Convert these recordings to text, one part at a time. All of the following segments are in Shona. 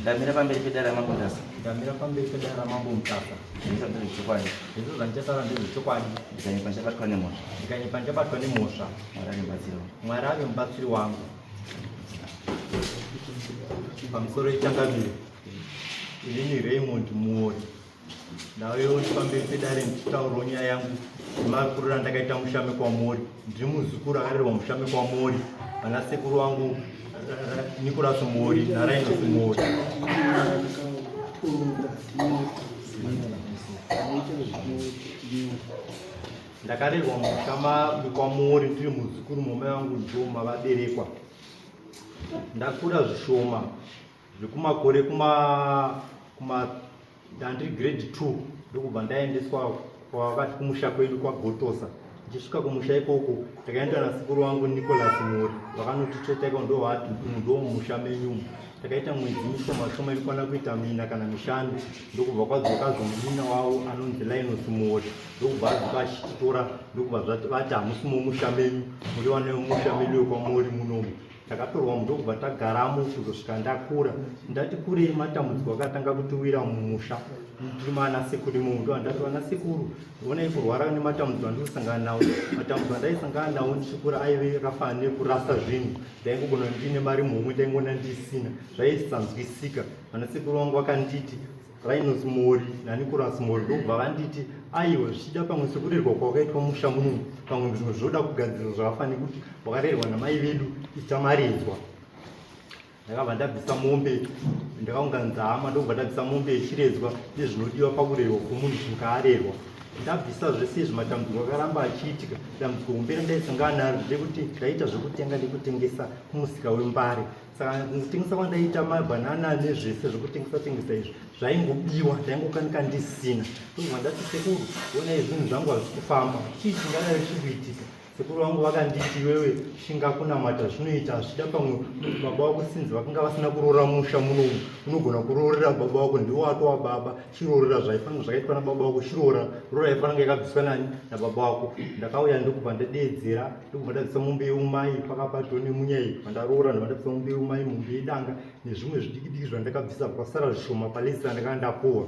Ndamira pamberi pedare raMambo Mutasa. Ndamira pamberi pedare raMambo Mutasa. Zvese ndezvechokwadi. Zvese zvandichataura ndezvechokwadi. Ndikanyepa ndichabatwa nemhosva. Ndikanyepa ndichabatwa nemhosva. Mwari ave mubatsiri wangu. Mwari ave mubatsiri wangu. Pamusoro ichangamire. Inini Raymond Muori. Ndauyawo pamberi pedare ndichitaurawo nyaya yangu nemakuriro andakaita mushame kwamuri. Ndiri muzukuru akarerwa mushame kwamuri. Vana sekuru vangu Nicholas Muori naRainos Muori. Ndakarerwa musha kwamuri ndiri muzukuru mumai vangu ndivo mavaberekwa. Ndakura zvishoma zvekumakore kuma kuma ndandiri grade 2 ndokubva ndaendeswa kwavakati kumusha kwedu kwagotosa ndichisvika kumusha ikoko ndakaenda nasekuru wangu nicholas mori vakanotitsveta iko ndovati umu ndo mumusha menyu takaita mwedzi mishoma shoma inokwana kuita mina kana mishanu ndokubva kwadzoka zvomunina wavo anonzi linos mori ndokubva adzoka achititora ndokubva vati hamusi mumusha menyu muri vana vemusha medu wekwamori munomu Takatorwa ndokubva tagaramo kuzosvika ndakura. Ndati kurei matambudziko akatanga kutiwira mumusha. Tiri maana sekuru imomo ndo andati vana sekuru onai kurwara nematambudziko andiri kusangana nawo. Matambudziko andaisangana nawo ndichikura aive akafanana nekurasa zvinhu. Ndaingogona ndiine mari muhomwe ndaingona ndisina. Zvaisanzwisika. Vana sekuru vangu vakanditi Rhinos Mori naNicholas Mori ndokubva vanditi aiwa zvichida pamwe sekurerwa kwakaitwa musha muno pamwe zvimwe zvoda kugadzirwa zvakafanira kuti wakarerwa namai vedu itamaredzwa ndakabva ndabvisa mombe ndakaunganidza hama ndokubva ndabvisa mombe yechiredzwa nezvinodiwa pakurerwa kwomunhu kungaarerwa ndabvisa zvese izvi matambudziko akaramba achiitika dambudziko hombe randaisangana naro ndekuti ndaita zvekutenga nekutengesa kumusika wembare saka kutengesa kwandaiita mabhanana nezvese zvekutengesa tengesa izvi zvaingobiwa ndaingokanika ndisina ndobva ndati sekuru onai zvinhu zvangu hazvisi kufamba chii chingadai chiri kuitika sekuru vangu vakanditi iwewe shinga kunamata zvinoita hazvida pamwe baba vako sinzi vakanga vasina kuroora musha munomu unogona kuroorera baba vako ndiwo watova baba chiroorera zvaifanira zvakaitwa nababa vako chiroora roora yaifanira kunge yakabviswa nani nababa vako ndakauya ndokubva ndadeedzera ndokubva ndabvisa mombe yeumai pakabatwa nemunyai pandaroora ndobva ndabvisa mombe yeumai mombe yedanga nezvimwe zvidikidiki zvandakabvisa kwasara zvishoma palesi ndakanga ndapuwa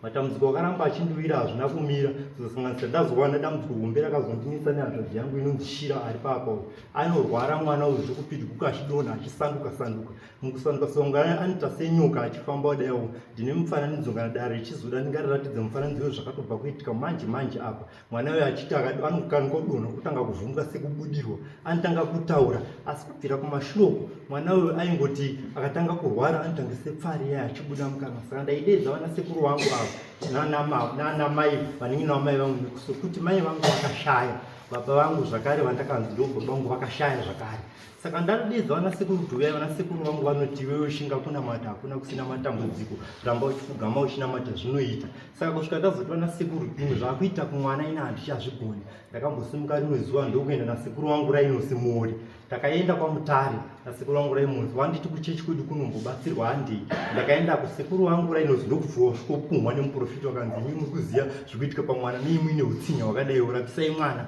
matambudziko akaramba achindiwira hazvina kumira kuzosanganisira ndazowana dambudziko hombe rakazondinetsa nehanzvadzi yangu inonzi shira ari papa uyu anorwara mwana uyu zvekupidiguka achidonha achisanduka sanduka mukusanduka sanduka anoita senyoka achifamba kudaiwo ndine mufananidzo kana dare richizoda ndingariratidza mufananidzo uyo zvakatobva kuitika manje manje apa mwana uyo achiti anokanika kudonha kutanga kuvhumuka sekubudirwa anotanga kutaura asi kubvira kumashure uko mwana uyo aingoti akatanga kurwara anotanga sepfari yaye achibuda mukanwa saka ndaideedza vana sekuru vangu ava nanamai vanin'ina vamai vangu sekuti mai vangu vakashaya baba vangu zvakare vandakanzi ndo baba vangu vakashaya zvakare saka ndanodeedza vana sekuru kuti uyai vana sekuru vangu vanoti iwewe shinga kunamata hakuna kusina matambudziko ramba uchipfugama uchinamata zvinoita saka kusvika ndazoti vana sekuru imwe zvakuita kumwana ina handichazvigoni ndakambosimuka rimwe zuva ndokuenda nasekuru wangu rainosi mori takaenda kwamutare nasekuru wangu raimosi wanditi kuchechi kwedu kunombobatsirwa handei ndakaenda kusekuru wangu rainosi ndokubvuwa svikopumhwa nemuprofita wakanzi imi muri kuziva zvikuitika pamwana nei muine utsinye hwakadai urapisai mwana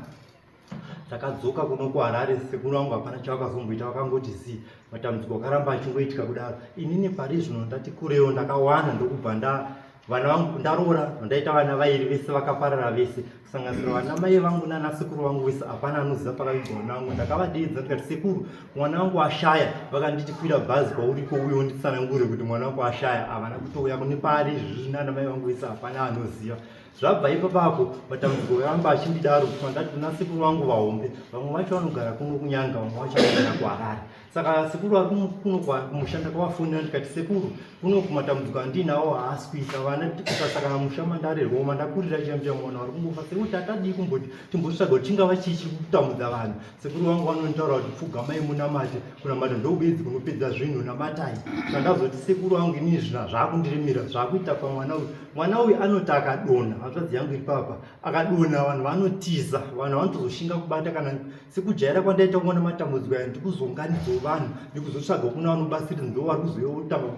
takadzoka kuno kuharare sekuru vangu hapana chavakazomboita vakangoti zii matambudziko akaramba achingoitika kudaro inini pari zvino ndati kurewo ndakawana ndokubva nda vana vangu ndaroora ndaita vana vairi vese vakaparara vese kusanganisira vana mai vangu nana sekuru vangu vese hapana anoziva pakavigwa mwana vangu ndakavadeedza ndikati sekuru mwana wangu ashaya vakanditi kwira bhazi kwauriko uye unditsanangure kuti mwana wangu ashaya havana kutouya kune pari izvizvi nana mai vangu vese hapana anoziva Zvabva ipapapo matambudziko akaramba achindidaro kusvika ndati kuna sekuru vangu vahombe vamwe vacho vanogara kuno kunyanga vamwe vacho vanogara kuharare saka sekuru vari kuno kumusha ndakavafonera ndikati sekuru kuno kumatambudziko andiinawo haasi kuita vana kusasakana musha mandarerwawo mandakurira chiyambo chamwana vari kungofa sekuru tatadii kumboti timbotsvaga kuti chingava chii chiri kutambudza vanhu sekuru vangu vanonditaura kuti pfugamai munamate kunamata ndobedzi kunopedza zvinhu namatai saka ndazoti sekuru vangu inini zvina zvakundiremera zvakuita pamwana uyu mwana uyu anoti akadonha hanzvadzi yangu iri papa akadonha vanhu vanotiza vanhu vanotozoshinga kubata kana sekujaira kwandaita kuona matambudziko aya ndikuzonganidzawo dzevanhu nekuzotsvaga kuna vanobatsiridza ndo vari kuzoyotanga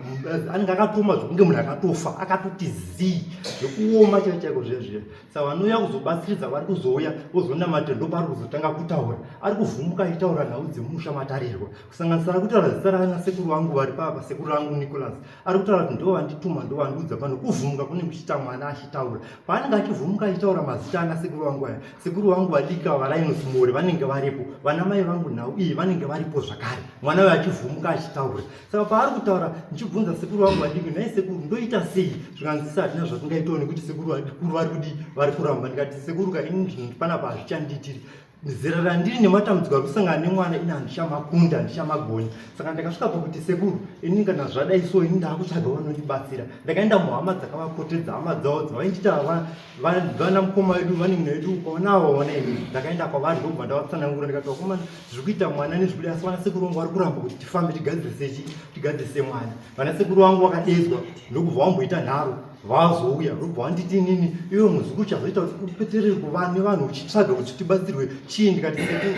anenge akatooma zvekunge munhu akatofa akatoti zii zvekuoma chaiko chaiko zviya zviya saka vanouya kuzobatsiridza vari kuzouya vozonamatira ndopaari kuzotanga kutaura ari kuvhumuka achitaura nhau dzemusha matarirwa kusanganisira ari kutaura zita raana sekuru vangu vari papa sekuru rangu Nicholas ari kutaura kuti ndo vandituma ndo vandiudza pano kuvhumuka kune kuchiita mwana achitaura paanenge achivhumuka achitaura mazita ana sekuru vangu aya sekuru vangu vadiki ava Linus Mori vanenge varipo vana mai vangu nhau iyi vanenge varipo zvakare mwana uyo achivhumuka achitaura saka paari kutaura ndichibvunza sekuru vangu vadiki nhai sekuru ndoita sei zvikanzi sa hatina zvatingaitawo nekuti sekuru vadikuru vari kudii vari kuramba ndikati sekuru ka ini zvinhu panapa hazvichandiitiri zera randiri nematambudziko ari kusangana nemwana ini handichamakunda handichamagoni saka ndakasvika pakuti sekuru ini kana zvadai so ini ndaakutsvaga vanondibatsira ndakaenda muhama dzakavapotedza hama dzavo dzavaindita vana mukoma vedu vanin'ina vedu ukaona ava wana ini ndakaenda kwavari ndokubva ndavatsanangura ndikati vakomana zviri kuita mwana nezvikuda asi vana sekuru vangu vari kuramba kuti tifambe tigadzirise chi tigadzirise mwana vana sekuru vangu vakadeedzwa ndokubva vamboita nharo vazouya ndokubva vanditi inini iwe muzukuru chazoita kuti upeterere kuva nevanhu uchitsvaga kuti tibatsirwe chii ndikati sekuru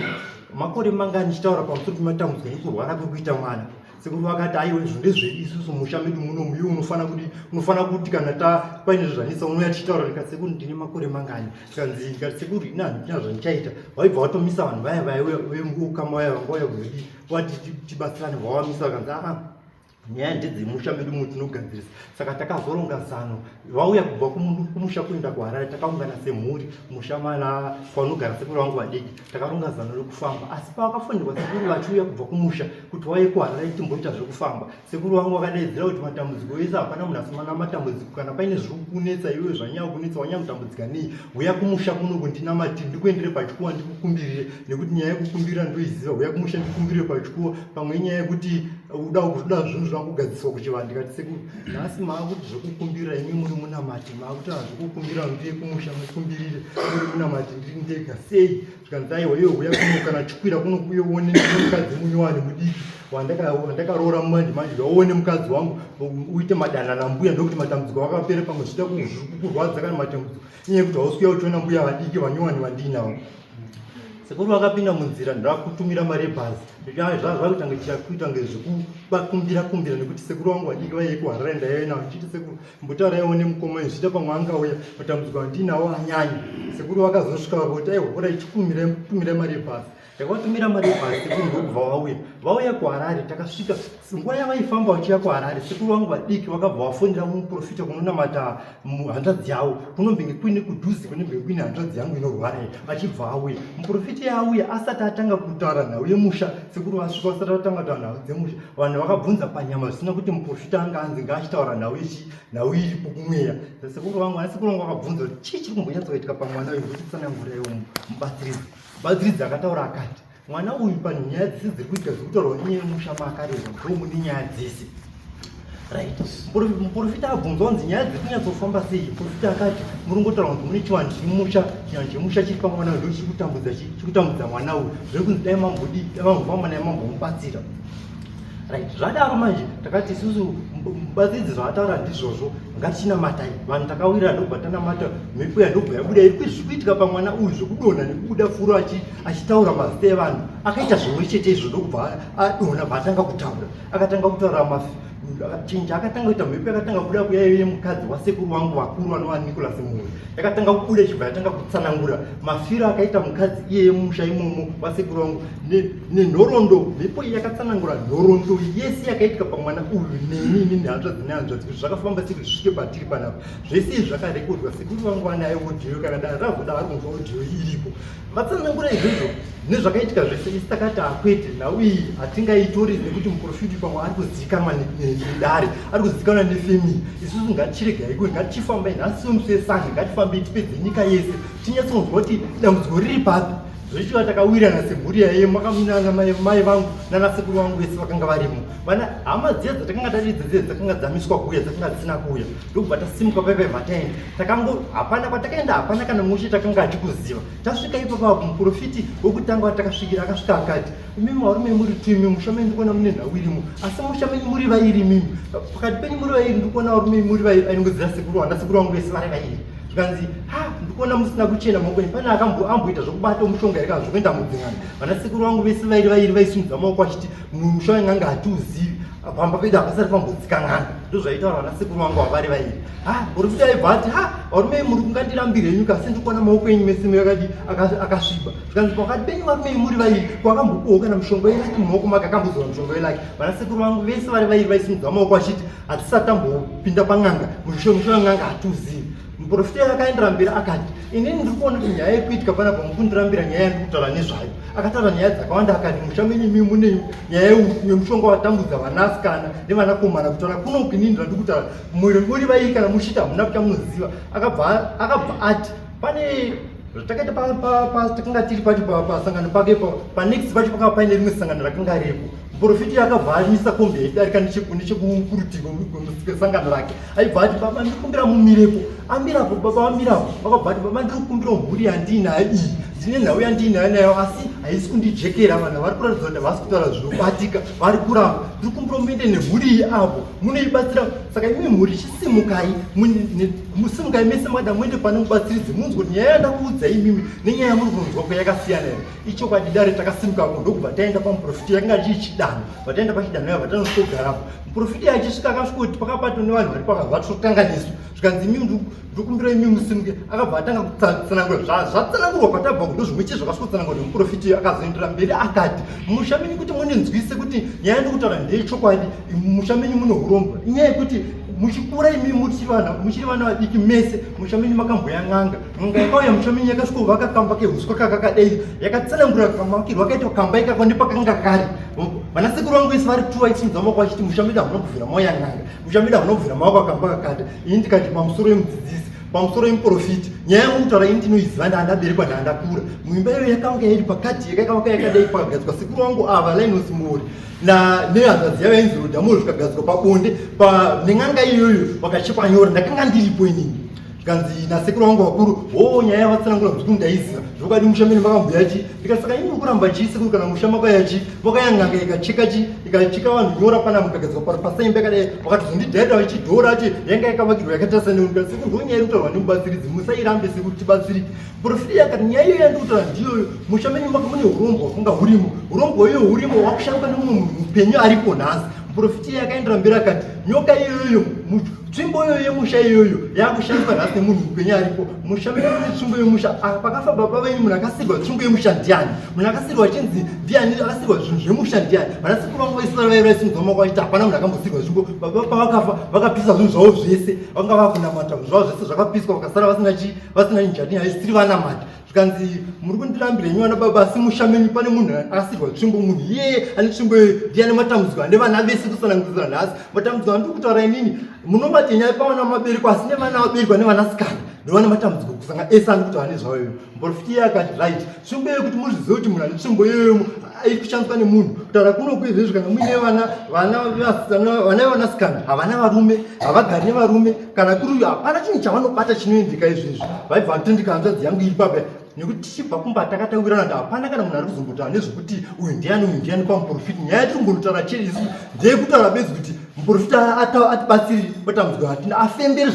makore mangani ndichitaura pamusoro pematambudziko nekurwara kuri kuita mwana Sekuru vakati aiwa izvo ndezvedu isusu musha medu muno iwe unofanira kuti unofanira kuti kana ta paine zvanetsa unouya tichitaura ndikati sekuru ndine makore mangani zvikanzi ndikati sekuru ini handina zvandichaita vaibva vatomisa vanhu vaya vaiuya veukama vaya vanga vauya kuzodii vati tibatsirane vavamisa vakanzi aa nyaya ndedzemusha medu muno tinogadzirisa saka takazoronga zano vauya kubva kumusha kuenda kuharare takaungana semhuri musha mana kwanogara sekuru vangu vadiki takaronga zano rekufamba asi pavakafonderwa sekuru vachiuya kubva kumusha kuti vauye kuharare timboita zvekufamba sekuru vangu vakadaidzira kuti matambudziko ese hapana munhu asimana matambudziko kana paine zviri kukunetsa iwe zvanyanya kunetsa wanyanya kutambudzika nei huya kumusha kunoku ndinamati ndikuendere pachikuwa ndikukumbirire nekuti nyaya yekukumbirira ndoiziva huya kumusha ndikukumbirire pachikuwa pamwe inyaya yekuti uda kuda zvinhu zvakugadziswa kuchivanhu ndikati sekuru nhasi maakuti zvekukumbira imi muri munamati maakutaura zvekukumbira ndiye kumusha mukumbirire muri munamati ndiri ndega sei zvikanzi aiwa iwe huya kuno kana chikwira kuno kuye uone mukadzi munyowani mudiki wandakaroora manje manje uone mukadzi wangu uite madanana mbuya ndokuti matambudziko akapere pamwe zviita kukurwadza kana matambudziko inyaya yekuti hausi kuya uchiona mbuya vadiki vanyowani vandiinavo sekuru vakapinda munzira ndakutumira mari yebhazi zvakuita kuita kunge zvekuvakumbira kumbira nekuti sekuru vangu vadiki vaiye kuharare ndaive navo ndichiti sekuru mbotauraiwo nemukoma zviita pamwe angauya matambudziko andinawo anyanya sekuru vakazosvika vakoti aiwa kurai chikumirai mari yebhazi Ndakavatumira mari yebhasi sekuru ndokubva vauya. Vauya kuHarare takasvika nguva yavaifamba vachiuya kuHarare sekuru vangu vadiki vakabva vafonera muprofita kunonamata hanzvadzi yavo kunombenge kuine kudhuze kunombenge kuine hanzvadzi yangu inorwara iyi vachibva auya. Muprofita yauya asati atanga kutaura nhau yemusha sekuru vasvika vasati vatanga kutaura nhau dzemusha vanhu vakabvunza panyama zvisina kuti muprofita anga anzi ngaachitaura nhau yechi nhau iripo kumweya sekuru vangu ana sekuru vangu vakabvunza kuti chii chiri kumbonyatsoitika pamwana uyu kuti mubatsiridzi Batsiridzi akataura akati mwana uyu panyaya dzese dziri kuitika dziri kutaurwa nenyaya yemusha maakarerwa ndo mune nyaya dzese right muprofita abvunzwa kunzi nyaya dziri kunyatsofamba sei muprofita akati muri kungotaura kunzi mune chivanhu chemusha chivanhu chemusha chiri pamwana uyu ndo chiri kutambudza chiri kutambudza mwana uyu zviri kunzi dai mambodii dai mambofamba naye mambomubatsira right zvadaro manje takati isusu mubatsiridzi zvaataura ndizvozvo ngatichinamatai vanhu takawirira ndobva tanamata mhepo yandobva yabuda iri zviri kuitika pamwana uyu zvekudonha nekubuda furo achitaura mazita evanhu akaita zvimwe chete izvo ndokubva adonha bva atanga kutaura akatanga kutaura chinja akatanga kuita mhepo yakatanga kubuda kuya yemukadzi wasekuru vangu vakuru vanova nicolas mumwe yakatanga kubuda ichibva yatanga kutsanangura mafiro akaita mukadzi iyeye mumusha imomo wasekuru vangu nenhoroondo mhepo iyi yakatsanangura nhoroondo yese yakaitika pamwana uyu neni ini nehanzvadzi nehanzvadzi kuti zvakafamba sei kuti zvisvike patiri panapa zvese izvi zvakarekodwa sekuru vangu vanayo audio kana dare razoda vari kunzwa audio iripo vatsanangura izvozvo nezvakaitika zvese isi takati akwete nhau iyi hatingaitori nekuti muprofiti pamwe ari kuzivikanwa nedare ari kuzivikanwa nefemili isusu ngatichiregai kuwe ngatichifambai nhasi somusi wesande ngatifambei tipedze nyika yese tinyatsonzwa kuti dambudziko riri papi Zvechiva takawirirana semhuri yaiye makaminana mai vangu nana sekuru vangu vese vakanga varimo. Vana hama dziya dzatakanga taridza dziya dzakanga dzamiswa kuuya dzakanga dzisina kuuya. Ndokubva tasimuka paipai bva taenda. Takango hapana kwatakaenda hapana kana mushe takanga achikuziva. Tasvika ipapa muprofiti wekutanga watakasvikira akasvika akati imimi varume muri two imimi musha menyu ndikuona mune nhau irimo asi musha menyu muri vairi imimi pakati penyu muri vairi ndikuona varume muri vairi ainongodzira sekuru vana sekuru vangu vese vari vairi. Zvikanzi, ha, ndikuona musina kuchena maoko enyu. Pane akamboita zvokubata mushonga here kana zvokuenda mudzin'anga? Vanasekuru vangu vese vairi vairi vaisimudza maoko achiti musha wen'anga hatiuzivi, pamba pedu hapasati pambodzika n'anga. Ndozvaitaura vanasekuru vangu ava vari vairi. Ha, murume aibva ati, ha, varume muri kungandirambira henyu kasi ndikuona maoko enyu mese akadi akasviba. Zvikanzi pakati penyu varume muri vairi kwakambopuwa kana mushonga welaki mumaoko make akambozora mushonga welaki. Vanasekuru vangu vese vari vairi vaisimudza maoko achiti hatisati tambopinda pan'anga, musha wen'anga hatiuzivi. Muprofita akaendera mberi akati, inini ndiri kuona kuti nyaya iri kuitika panapa mukundirambira nyaya yandiri kutaura nezvayo. Akataura nyaya dzakawanda akati musha menyu imi mune nyaya yemushonga watambudza vanasikana nevanakomana kutaura kuno inini ndiri kutaura muri muri vairi kana muchiti hamuna chamunoziva. Akabva akabva ati pane zvatakaita patakanga tiri pacho pasangano pake panext pacho pakanga paine rimwe sangano rakanga riripo. Muprofiti akabva amisa kombi yaidarika nechekukurutivi kwesangano rake. Aibva ati baba ndikumbira mumirepo. Amirapo baba vamirapo. Vakabva ati baba ndiri kukumbira mhuri yandiinayo iyi. Ndine nhau yandiinayo nayo asi haisi kundijekera vanhu vari kuratidza kuti havasi kutaura zvinobatika vari kuramba. Ndiri kukumbira muende nemhuri iyi apo munoibatsira. Saka imi mhuri chisimukai musimukai mese mada muende pane mubatsiridzi munzwe kuti nyaya yandakuudzai imimi nenyaya yamuri kunzwa ko yakasiyana here. Ichokwadi dare takasimuka apo ndokubva taenda pamuprofiti yakanga chii chidanho. Vataenda pachidanho yava tanosvikogarapo. Muprofiti achisvika akasvika kuti pakabatwa nevanhu vari pakabva tokanganiswa. Zvikanzi imi ndokumbira imi musimuke. Akabva atanga kutsanangura zvatsanangurwa kwatabva ndo zvimwe chete zvakasvikotsanangurwa nemuprofiti akazoendera mberi akati musha menyu kuti mundinzwise kuti nyaya yandikutaura ndeyechokwadi musha menyu mune hurombwa. Inyaya yekuti muchikura imi muchiri vana vadiki mese musha menyu makamboya n'anga. N'anga yakauya musha menyu yakasvikovaka kamba kehuswa kakakadei yakatsanangura kamavakirwo akaitwa kamba ikako nepakanga kari. Vanasekuru vangu vese vari tuwa isimudza maoko vachiti musha medu hamuna kubvira mauya n'anga, musha medu hamuna kubvira maoko akamba kakati. Ini ndikati pamusoro yemudzidzisi, pamusoro yemuprofiti, nyaya yamukutaura ini ndinoiziva ndaandaberekwa ndaandakura. Muimba iyoyo yakanga iri pakati yakavaka yakadai pakagadzikwa sekuru vangu ava Linus Mori na nehanzvadzi yavo yainzi Rhoda Mori zvikagadzikwa pabonde pa nen'anga iyoyo vakachekwa nyora ndakanga ndiripo inini. Zvikanzi nasekuru vangu vakuru, hoo nyaya yavatsanangura muzukuru ndaiziva. Zvokwadi musha mene makambuya chi. Ndikati saka ini kuramba chi sekuru kana musha makauya chi. Makauya n'anga ikacheka chi, ikacheka vanhu nyora pana mukagadzikwa paro pasaimba yakadai. Vakatozondidhaira vachidhora chi yanga yakavakirwa yakaita sani. Ndikati sekuru ndo nyaya iri kutaurwa nemubatsiridzi musairambe sekuru tibatsirike. Profita yakati nyaya iyoyo yandiri kutaura ndiyoyo musha menyu maka mune hurombwa hwakanga hurimo. Hurombwa iyoyo hurimo hwakushandwa nemumwe munhu mupenyu aripo nhasi. Muprofita yakaendera mberi akati nyoka iyoyo tsvimbo iyoyo yemusha iyoyo yakushandiswa nhasi nemunhu mupenyu aripo. Musha menyu mune tsvimbo yemusha. Pakafa baba venyu munhu akasirwa tsvimbo yemusha ndiani? Munhu akasirwa achinzi ndiani akasirwa zvinhu zvemusha ndiani? Vanasekuru vangu vese vaiva vaisimudza maoko vachiti hapana munhu akambosirwa tsvimbo. Baba pavakafa vakapisa zvinhu zvavo zvese vanga vakunamata zvinhu zvavo zvese zvakapiswa vakasara vasina chii vasina njani haisiri vanamata zvikanzi muri kundirambira henyu vana baba asi musha menyu pane munhu akasirwa tsvimbo munhu iyeye ane tsvimbo iyoyo ndiye ane matambudziko ane vana vese kusanangudzira nhasi matambudziko andiri kutaura inini munomati nyaya pavana mabereko asi nevana vaberekwa nevanasikana ndovane matambudziko kusanga ese andi kutaura nezvayoyo muprofiti iye akati right tsvimbo iyoyo kuti muzvizive kuti munhu ane tsvimbo iyoyo iri kushandiswa nemunhu kutaura kuno kuizvezvi kana muine vana vana vana vevanasikana havana varume havagari nevarume kana kuri hapana chinhu chavanobata chinoendeka izvezvi vaibva vatendeka hanzvadzi yangu iri papa nekuti tichibva kumba takataurirana kuti hapana kana munhu ari kuzombotaura nezvekuti uyu ndiani uyu ndiani kwamuprofiti nyaya yatiri kumbonotaura chete isu ndeyekutaura bedzi kuti muprofiti atibatsiri matambudziko atina afembere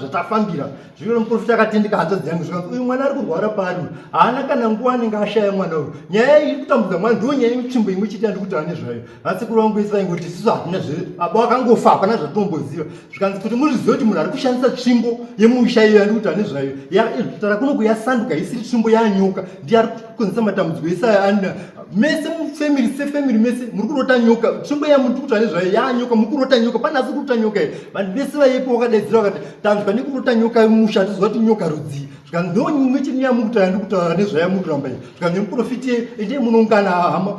zvatafambira Zvino muprofita akatendeka hanzvadzi yangu zvikanzi uyu mwana ari kurwara pari uyu haana kana nguva anenge ashaya mwana uyu nyaya iri kutambudza mwana ndiyo nyaya yetsvimbo imwe chete yandiri kutaura nezvayo vasekuru vangu vese vaingoti isusu hatina zve baba vakangofa hapana zvatinomboziva zvikanzi kuti muzvizive kuti munhu ari kushandisa tsvimbo yemusha iyo yandiri kutaura nezvayo tara kunoku yasanduka isiri tsvimbo yanyoka ndiye ari kukonzesa matambudziko ese aya mese mufamily sefamily mese muri kurota nyoka tsvimbo yamuri kutaura nezvayo yanyoka muri kurota nyoka pane asi kurota nyoka iyi vanhu vese vaipo vakadaidzira vakati tanzwa nekurota nyoka yemusha hatiziva kuti nyoka rudzii zvikanzi ndo nyimwe chini yamukutaura ndikutaura nezvayamuramba iyi zvikanzi nemuprofiti endei munoungana hama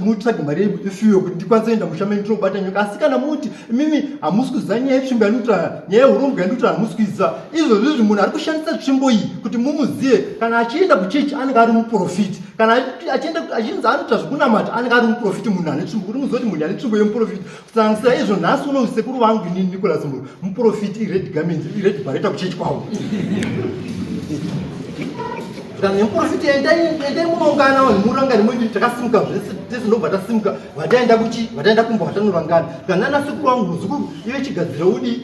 mutsvage mari yefiyo kuti ndikwanise kuenda musha menyu tinobata nyoka asi kana muti imimi hamusi kuziva nyaya yetsvimbo yandikutaura nyaya yehurombwa yandikutaura hamusi kuiziva izvozvo izvi munhu ari kushandisa tsvimbo iyi kuti mumuzive kana achienda kuchechi anenge ari muprofiti kana achienda achinzi anoita zvekunamata anenge ari muprofiti munhu ane tsvimbo kuti muzive kuti munhu ane tsvimbo yemuprofiti kusanganisira izvo nhasi uno sekuru vangu inini Nicholas Muro muprofiti ired garment ired bareta kuchechi kwavo. Zvikanzi nemuprofiti endai endai munoungana vanhu murangane muiti takasimuka zvese tese ndobva tasimuka vataenda kuchi vataenda kumba vatanorangana. Zvikanzi nana sekuru wangu muzukuru iwe chigadzira udi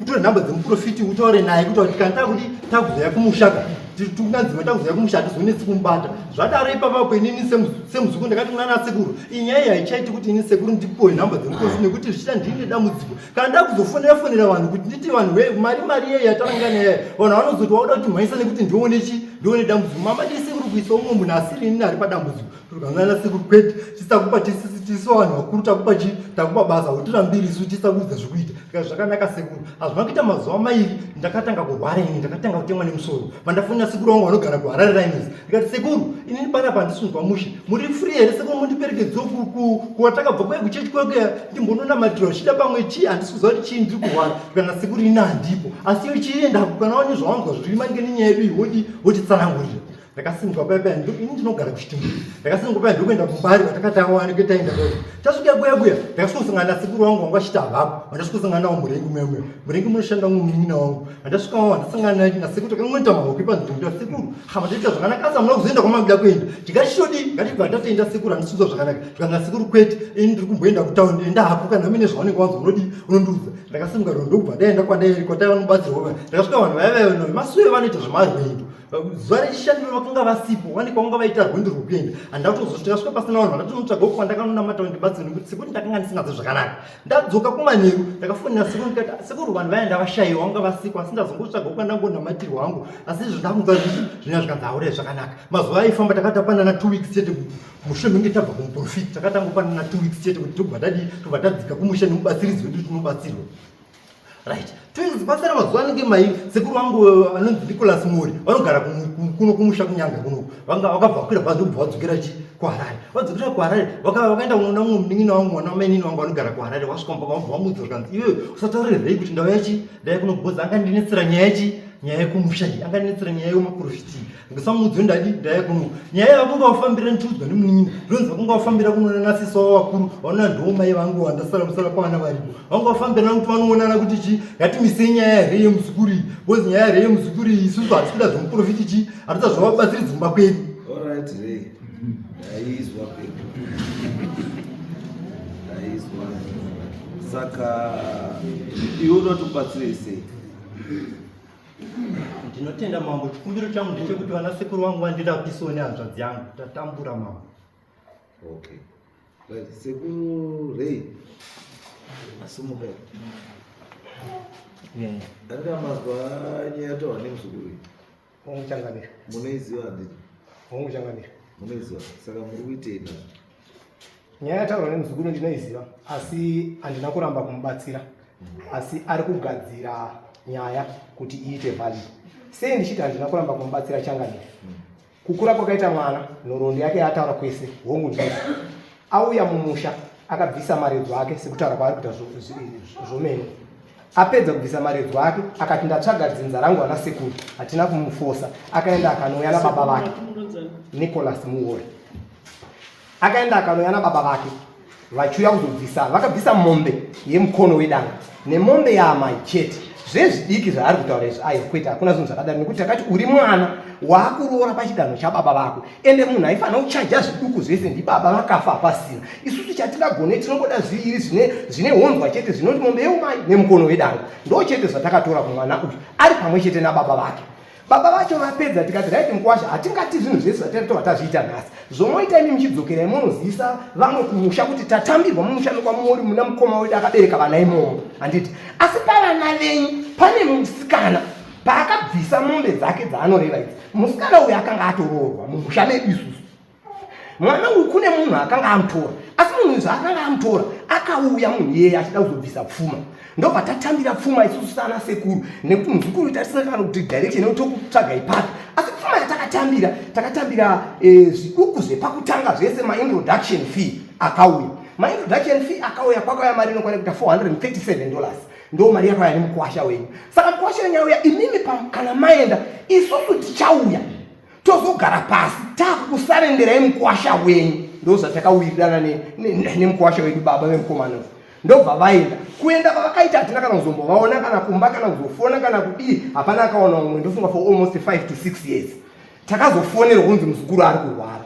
utore nhamba dzemuprofiti utaure naye kuti kuti kana takuti takuzouya kumushaka tikunanzima takuzouya kumusha hatizonetsi kumubata. Zvadaro ipapapo inini semuzukuru ndakati kunana sekuru iyi nyaya iyi haichaiti kuti ini sekuru ndipuwe nhamba dzemuprofiti nekuti zvichida ndine dambudziko kana ndakuzofonera fonera vanhu kuti nditi vanhu we mari mari yeye yatarangana yeye vanhu vanozoti wakuda kuti mhanyisa nekuti ndione chi ndione dambudziko mama dii sekuru kuisa umwe munhu asiri inini ari padambudziko tukanana sekuru kwete tisakupa tisu vanhu vakuru takupa chi takupa basa utirambiri isu tisakuudza zvekuita tika zvakanaka sekuru hazvina kuita mazuva mairi ndakatanga kurwara ini ndakatanga kutemwa nemusoro vandafonera sekuru vangu vanogara kuharare lines ndikati sekuru inini panapa handisunzwa mushe muri free here sekuru mundiperekedzewo kuwatakabva kuya kuchechi kwekuya ndimbononamatira uchida pamwe chii handisi kuziva kuti chii ndiri kurwara kana sekuru ini handipo asi iyo chienda kana wane zvawanzwa zviri maringe nenyaya yedu iyi wodi wotitsanangurira ndakasimuka paya paya ini ndinogara kuchitimbu ndakasimuka paya ndokuenda kumbari kwatakatawanike taenda koko tasvika kuya kuya ndakasvikosangana nasekuru wangu wangu achiti havapo vandasvikosangana nawo murengi muya muya murengi munoshanda mumwe munin'ina wangu vandasvika wangu vandasangana nasekuru takangoita mahoki panzvimbo nda sekuru hama ndaita zvakanaka asi hamuna kuzoenda kwamakuda kuenda ndikachitodii ngatibva ndatoenda sekuru handisunzwa zvakanaka zvikanzi nasekuru kwete ini ndiri kumboenda kutaundi enda hako kana mine zvaunenge wanzwa unodii unondiudza ndakasimuka ro ndokubva ndaenda kwandaiva nobatsirwa ndakasvika vanhu vaya vaya masuwe vanoita zvemarwendo zuva rechishanu vakanga vasipo wani kwavanga vaita rwendo rwekuenda handina kutozosvika ndakasvika pasina vanhu vandatonotsvaga uko kwandakanonamatao ndibatsire nekuti sekuti ndakanga ndisingazi zvakanaka ndadzoka kumanheru ndakafonera sekuru ndikati sekuru vanhu vaya ndavashaiwa vanga vasiko asi ndazongotsvaga uko kwandangonamatirwa hangu asi izvo ndakunzwa zvichi zvinya zvikanzi haurei zvakanaka mazuva aifamba takatapanana 2 weeks chete mushure menge tabva kumuprofiti takatangopanana 2 weeks chete kuti tobva tadii tobva tadzika kumusha nemubatsiridzi wedu tinobatsirwa. Right, 2 weeks pasara mazuva anenge mairi sekuru vangu anonzi Nicholas Mori vanogara kuno kumusha kunyanga kunoku vanga vakabva vakwira bhazi ndokubva vadzokera chi kuHarare. Vadzokera kuHarare vakaenda kunoona mumwe munin'ina wangu mwana wamainini wangu vanogara kuHarare vasvika mumba vabva vamuudza zvikanzi iwewe usataurire kuti ndauya chi ndauya kuno because angandinetsera nyaya yechi nyaya yekumusha iyi angandinetsera nyaya yemaprofiti ndisamuudze ndadi ndauya kuno nyaya yakunga wafambira ndichiudzwa nemunin'ina ndonzi vakunga wafambira kunoona nasisi wavo vakuru vanoona ndiwo mai vangu vandasara musara kwavana varipo vanga vafambira kuti vanoonana kuti chi ngatimisei nyaya here yemuzukuru iyi because nyaya here yemuzukuru iyi isusu hatisi kuda zvemuprofiti chi hatisa zvavabatsiridzi kumba kwedu. Alright, Ray. Ndaizwa pepo. Ndaizwa. Saka iwe unoda kuti ubatsire sei? Ndinotenda mambo, chikumbiro changu ndechekuti vana sekuru vangu vandirapisewo nehanzvadzi yangu, tatambura mambo. Okay. Right, sekuru Ray. Asimuka. Ndanga mazwa nyaya yataurwa nemuzukuru iyi. Hongu changamire. Munoiziva handiti? Hongu changamire. Munoiziva. Saka muri kuitei nazvo? Nyaya yataurwa nemuzukuru ndinoiziva asi handina kuramba kumubatsira. Asi ari kugadzira nyaya kuti iite valid. Sei ndichiti handina kuramba kumubatsira changamire? Kukura kwakaita mwana, nhoroondo yake yaataura kwese, hongu ndizvo. Auya mumusha akabvisa maredzo ake sekutaura kwaari kuita zvomene. Apedza kubvisa maredzo ake akati ndatsvaga dzinza rangu ana sekuru, hatina kumufosa. Akaenda akanouya nababa vake Nicholas Muhori. Akaenda akanouya nababa vake vachiuya kuzobvisa, vakabvisa mombe yemukono wedanga nemombe yaamai chete. Zvezvidiki zvaari kutaura izvi aiwa kwete, hakuna zvinhu zvakadaro nekuti takati uri mwana waakuroora pachidanho chababa vako, ende munhu aifanira kuchaja zviduku zvese ndibaba vakafa pasina. Isusu chatingagone tinongoda zviiri zvine honzwa chete zvinoti mombe yeumai nemukono wedanga, ndo chete zvatakatora kumwana uyu ari pamwe chete nababa vake. Baba vacho vapedza tikati right mukwasha, hatingati zvinhu zvese zvatatoba tazviita nhasi. Zvomoita imi muchidzokerai monozivisa vamwe kumusha kuti tatambirwa mumusha mekwamuri muna mukoma wedu akabereka vana imomo, handiti? Asi pavana venyu pane musikana paakabvisa mombe dzake dzaanoreva idzi, musikana uyu akanga atoroorwa mumusha medu isusu. Mwana uyu kune munhu akanga amutora, asi munhu uyu zvaakanga amutora akauya munhu iyeye achida kuzobvisa pfuma, ndobva tatambira pfuma isusu sana sekuru nekuti muzukuru uyu tatisina kana kuti direction yekuti tokutsvaga ipapi. Asi pfuma yatakatambira takatambira zviduku zvepakutanga zvese, maintroduction fee akauya, maintroduction fee akauya, kwakauya mari inokwana kuita $437, ndo mari yakauya nemukwasha wenyu. Saka mukwasha wenyu auya, imimi kana maenda isusu tichauya tozogara pasi takukusarenderai mukwasha wenyu. Ndo zvatakawirirana nemukwasha wedu baba vemukomana. Ndobva vaenda, kuenda kwavakaita hatina kana kuzombovaona kana kumba kana kuzofona kana kudii, hapana akaona umwe, ndofunga for almost 5 to 6 years. Takazofonerwa kunzi muzukuru ari kurwara.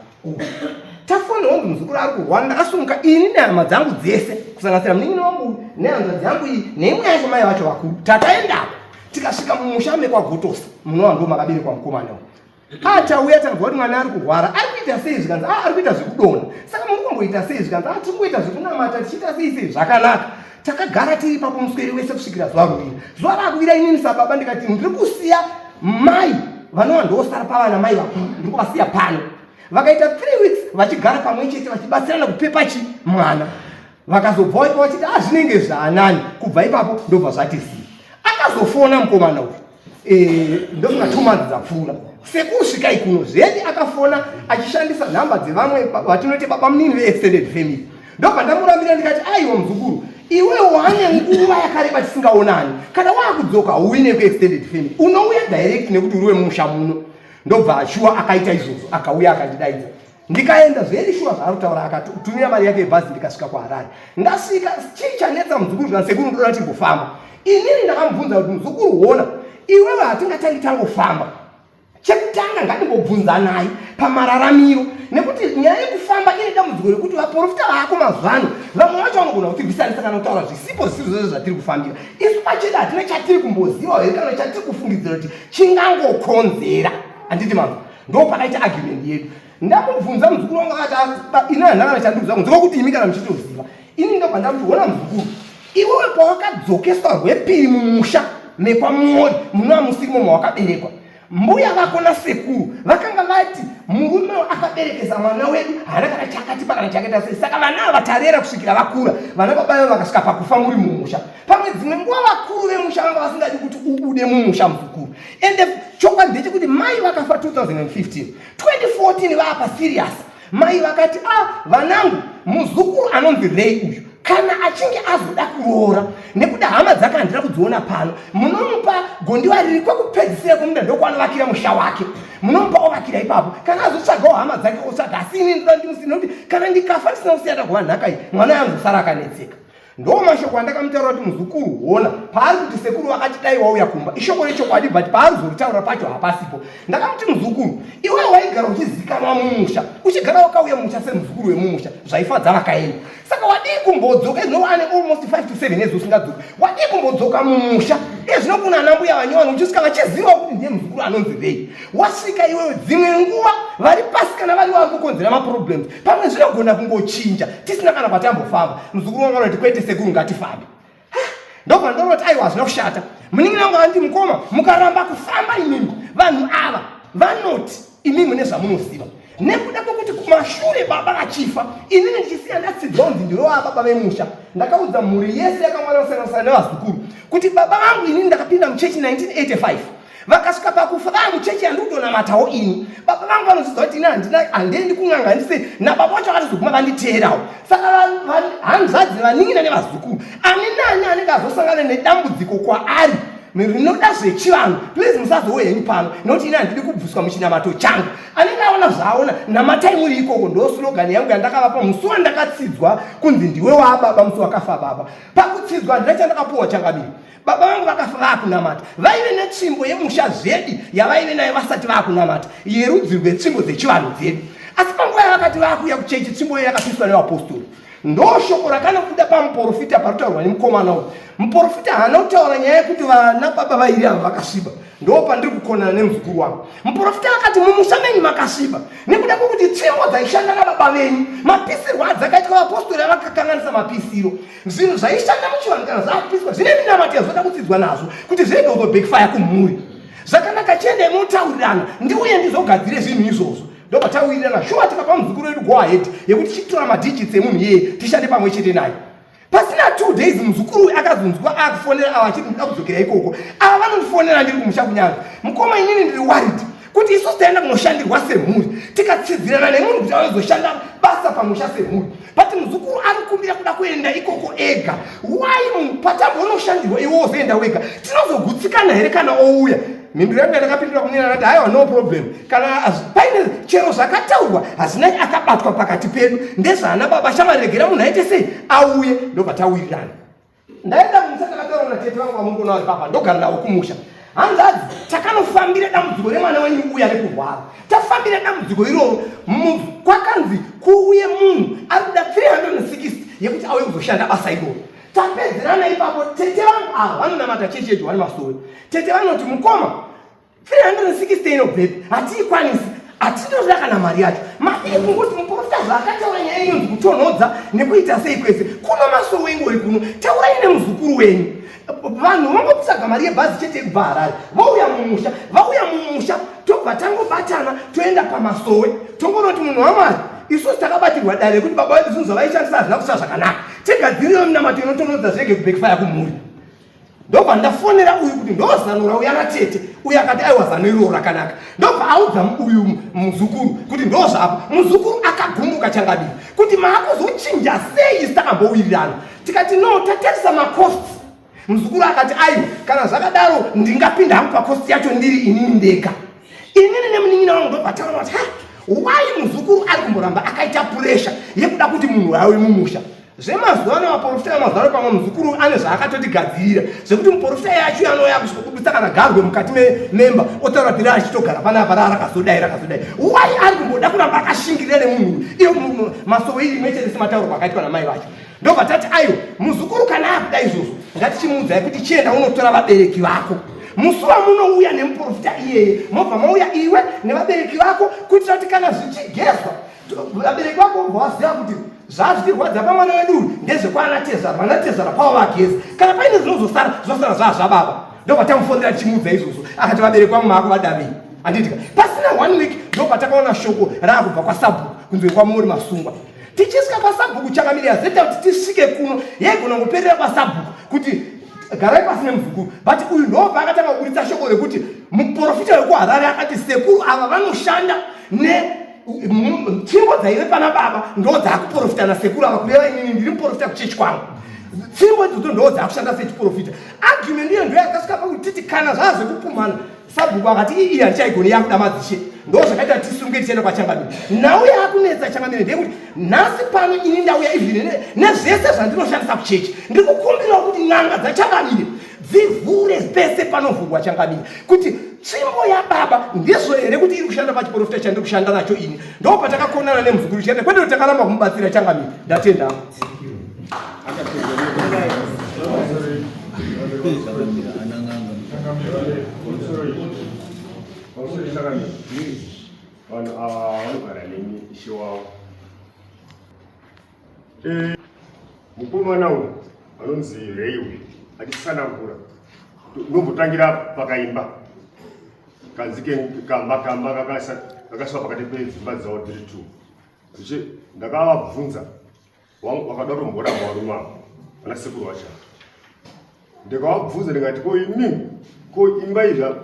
Tafonerwa kunzi muzukuru ari kurwara, ndakasumuka ini nehama dzangu dzese kusanganisira munin'ina wangu nehanzvadzi yangu iyi neimwe yacho mai vacho vakuru. Takaendako tikasvika mumusha mekwaGotosa munova ndo makaberekwa mukomana uyu. Atauya tanzwa kuti mwana ari kurwara, ari kuita sei? Zvikanzi ari kuita zvekudonha. Saka muri kumboita sei? Zvikanzi tiri kungoita zvekunamata tichiita sei sei. Zvakanaka. Takagara tiri ipapo musweri wese kusvikira zuva ruvira. Zuva rakuvira inini sababa ndikati ndiri kusiya mai vanova ndosara pavana mai vakuru, ndiri kuvasiya pano. Vakaita 3 weeks vachigara pamwe chete vachibatsirana kupepa chi mwana. Vakazobvawo ipapo vachiti zvinenge zvaanani. Kubva ipapo ndobva zvati zii. Akazofona mukomana uyu ndofunga 2 months dzapfuura sekusvikai kuno zvedi akafona achishandisa nhamba dzevamwe vatinoti baba munini veextended family. Ndobva ndamurambira ndikati aiwa muzukuru, iwe wane nguva yakareba tisingaonani, kana waakudzoka hauyi nekuextended family, unouya direct nekuti uri wemumusha muno. Ndobva shuwa akaita izvozvo, akauya akandidaidza ndikaenda zvedi shuwa zvaari kutaura, akatumira mari yake yebhazi ndikasvika kuHarare. Ndasvika, chii chanetsa muzukuru? Zvanzi sekuru ndoda timbofamba. Inini ndakamubvunza kuti muzukuru hona iwewe hatingatangi tangofamba, chekutanga ngatimbobvunzanai pamararamiro, nekuti nyaya yekufamba ine dambudziko rekuti vaprofita vako mazuva ano vamwe vacho vanogona kutirwisanisa kana kutaura zvisipo zvisiri zvose zvatiri kufambira. Isu pachedu hatina chatiri kumboziva here kana chatiri kufungidzira kuti chingangokonzera, handiti manzo? Ndo pakaita argument yedu. Ndamubvunza muzukuru wangu akati ini handina kana chandikuziva kunze kwekuti imi kana muchitoziva. Ini ndobva ndamuti hona muzukuru, iwewe pawakadzokeswa rwepiri mumusha mekwaMori munova musirimo mawakaberekwa, mbuya vako nasekuru vakanga vati murume akaberekesa mwana wedu haana kana chakatipa kana chakaita sei, saka vana ava tarera kusvikira vakura, vana baba vavo vakasvika pakufa muri mumusha. Pamwe dzimwe nguva vakuru vemusha vanga vasingadi kuti ubude mumusha muzukuru. Ende chokwadi ndechekuti mai vakafa 2015, 2014 vaapa serious. Mai vakati vanangu, muzukuru anonzi Ray uyu kana achinge azoda kuroora nekuda hama dzake handina kudziona pano, munomupa gondiwa riri kwekupedzisira kwemunda ndokwanovakira musha wake, munomupa ovakira ipapo. Kana azotsvagawo hama dzake otsvaga, asi ini ndoda ndimusina nekuti kana ndikafa ndisina kusiya ndagova nhaka iyi, mwana anozosara akanetseka. Ndo mashoko andakamutaura kuti muzukuru hona paari kuti sekuru vakati dai wauya kumba ishoko rechokwadi, but paari kuzoritaura pacho hapasipo. Ndakamuti muzukuru, iwe waigara uchizikanwa mumusha, uchigara wakauya mumusha semuzukuru wemumusha, zvaifadza vakaenda. Saka wadii kumbodzoka izvino wane almost 5 to 7 years usingadzoki, wadii kumbodzoka mumusha ezvino kuna ana mbuya vanyowani uchisvika vachiziva kuti ndiye muzukuru anonzi Rei. Wasvika iwewe dzimwe nguva vari pasi kana vari vari kukonzera maproblems, pamwe zvinogona kungochinja tisina kana kwatambofamba. Muzukuru wangu anoti kwete sekuru ngatifambe. Ndobva ndonoti aiwa hazvina kushata. Munin'ina wangu anoti mukoma, mukaramba kufamba imimi vanhu ava vanoti imimi mune zvamunoziva, nekuda kwekuti kumashure baba vachifa inini ndichisiya ndatsidzwa kunzi ndiro baba vemusha. Ndakaudza mhuri yese yakamwana nevazukuru kuti baba vangu inini ndakapinda muchechi 1985, vakasvika pakufa vaa muchechi yandikutonamatawo ini. Baba vangu vanoziva kuti ini handiendi kun'anga, handisei nababa vacho vakatozoguma vanditeerawo. Saka hanzvadzi vanin'ina nevazukuru, ani nani anenge azosangana nedambudziko kwaari rinoda zvechivanhu, please musazouya henyu pano nekuti ini handidi kubvuswa muchinamato changu. Anenge aona zvaaona, namatai muri ikoko. Ndo slogan yangu yandakavapa musi wandakatsidzwa kunzi ndiwe waababa musi wakafa baba. Pakutsidzwa handina chandakapuwa changamire. Baba vangu vakafa vaakunamata, vaive netsvimbo yemusha zvedi yavaive nayo vasati vaakunamata, yerudzi rwetsvimbo dzechivanhu dzedu. Asi panguva yavakati vaakuuya kuchechi, tsvimbo iyo yakapiswa nevapostori. Ndo shoko rakanobuda pamuporofita paritaurwa nemukomana uyu. Muporofita haana kutaura nyaya yekuti vana baba vairi ava vakasviba. Ndo pandiri kukonana nemuzukuru wangu. Muporofita akati mumusha menyu makasviba nekuda kwekuti tsvimbo dzaishanda nababa venyu, mapisirwo adzakaitwa vapostori avakakanganisa mapisiro. Zvinhu zvaishanda muchivanhu kana zvakupiswa zvine minamato yazvoda kutsidzwa nazvo kuti zvirege kuzobackfire kumhuri. Zvakanaka, chiendai motaurirana, ndiuye ndizogadzire zvinhu izvozvo. Ndobva tawirirana shuwa, tikapa muzukuru wedu go ahead yekuti chitora madigits emunhu iyeye tishande pamwe chete naye. Pasina 2 days muzukuru uyu akazonzwa akufonera ava achiti ndinoda kudzokera ikoko. Ava vanondifonera ndiri kumusha kunyanga. Mukoma, inini ndiri worried kuti isusu taenda kunoshandirwa semhuri tikatsidzirana nemunhu kuti anozoshanda basa pamusha semhuri, but muzukuru ari kukumbira kuda kuenda ikoko ega. Why patambonoshandirwa iwe wozoenda wega? Tinozogutsikana here kana ouya? Mhinduro yangu yandakapindura kunina akati haiwa, no problem, kana paine chero zvakataurwa hazvina akabatwa pakati pedu, ndezvaana baba shamwari, regera munhu aite sei auye. Ndobva tawirirana. Ndaenda kumusha, ndakataura natete vangu vamungoona vari papa, ndogara navo kumusha. Hanzvadzi, takanofambira dambudziko remwana wenyu uya rekurwara. Tafambira dambudziko iroro, kwakanzi kuuye munhu ari kuda 360 yekuti auye kuzoshanda basa iroro. Tapedzerana ipapo, tete vangu ava vanonamata chechi yeJohani Masowe. Tete vanoti mukoma 360 inobvepi? Hatiikwanisi, hatinoda kana mari yacho. Madii kungoti muprofita zvaakataura nyaya inonzi kutonhodza nekuita sei kwese kuno masowe ingori kuno, taurai nemuzukuru wenyu. Vanhu vangotsvaga mari yebhazi chete yekubva Harare, vouya mumusha, vauya mumusha tobva tangobatana toenda pamasowe, tongonoti munhu waMwari, isusu takabatirwa dare rekuti baba vedu zvinhu zvavaishandisa hazvina kusa zvakanaka, tigadzirirewo minamato inotonhodza zvirege kubekifaya kumhuri. Ndobva ndafonera uyu kuti ndozano rauya natete, uyu akati aiwa zano iroro rakanaka. Ndobva audza uyu muzukuru kuti ndozvapo. Muzukuru akagumbuka changadii kuti maakuzochinja sei isu takambowirirana. Tikati no, tatarisa macosts. Muzukuru akati aiwa, kana zvakadaro ndingapinda hangu pacost yacho ndiri inini ndega. Inini nemunin'ina wangu ndobva taona kuti ha, why muzukuru ari kumboramba akaita pressure yekuda kuti munhu auye mumusha. Zvemazuva ano vaporofita vemazuva ano pamwe muzukuru ane zvaakatotigadzirira zvekuti muporofita yacho anouya kusvika kubudisa kana garwe mukati memba otaura pira achitogara panapa raa rakazodai rakazodai. Why ari kumboda kuramba akashingirira nemunhu uyu? Iyo masowe iri imwe chete sematauro akaitwa namai vacho. Ndobva tati aiwa muzukuru kana akuda izvozvo ngatichimuudzai kuti chienda unotora vabereki vako. Musi wamunouya nemuporofita iyeye mobva mauya iwe nevabereki vako kuitira kuti kana zvichigezwa vabereki vako vobva vaziva kuti zvazvitirwadza pamwana wedu uyu ndezvekwaana tezvara, vana tezvara kwavo vageza, kana paine zvinozosara zvinosara zvaa zvababa. Ndobva tamufonera tichimuudza izvozvo, akati vabereki vangu maakuvadavei handitika. Pasina 1 week ndopatakaona shoko raakubva kwasabhuku kunzi kwamuri masungwa. Tichisvika kwasabhuku changamire yazeta kuti tisvike kuno yaigona kuperera kwasabhuku kuti garai pasi nemuzukuru, but uyu ndobva akatanga kuburitsa shoko rekuti muprofita wekuHarare akati sekuru ava vanoshanda ne tsvimbo dzaive pana baba ndo dzakuprofita nasekuru ava, kureva inini ndiri muprofita kuchechi kwangu, tsvimbo idzodzo ndo dzakushanda sechiprofita. Argument iyo ndo yakasvika pakuti titi kana zvaa zvekupumhana, sabhuku akati iyi handichaigoni yakuda madzishe. Ndo zvakaita tisunge tichienda kwachangamire. Nhau yaakunetsa changamire ndeyekuti nhasi pano ini ndauya even nezvese zvandinoshandisa kuchechi, ndiri kukumbirawo kuti n'anga dzachangamire dzivhure pese panovhurwa changamire kuti tsvimbo yababa ndizvo here kuti iri kushanda pachiprofita chandiri kushanda nacho ini. Ndo patakakonana nemuzukuru chete, kwete kuti takaramba kumubatsira changamire. Ndatenda. Vanhu ava vanogara neni ishe wavo. Mukomana uyu anonzi Ray uyu achitsanangura unombotangira pakaimba kanzi kamba kamba kakaiswa pakati pedzimba dzavo dziri two. Ndakavabvunza wakada kutomboramba varume ava vana sekuru vacho, ndikavabvunza ndikati ko imi ko imba izva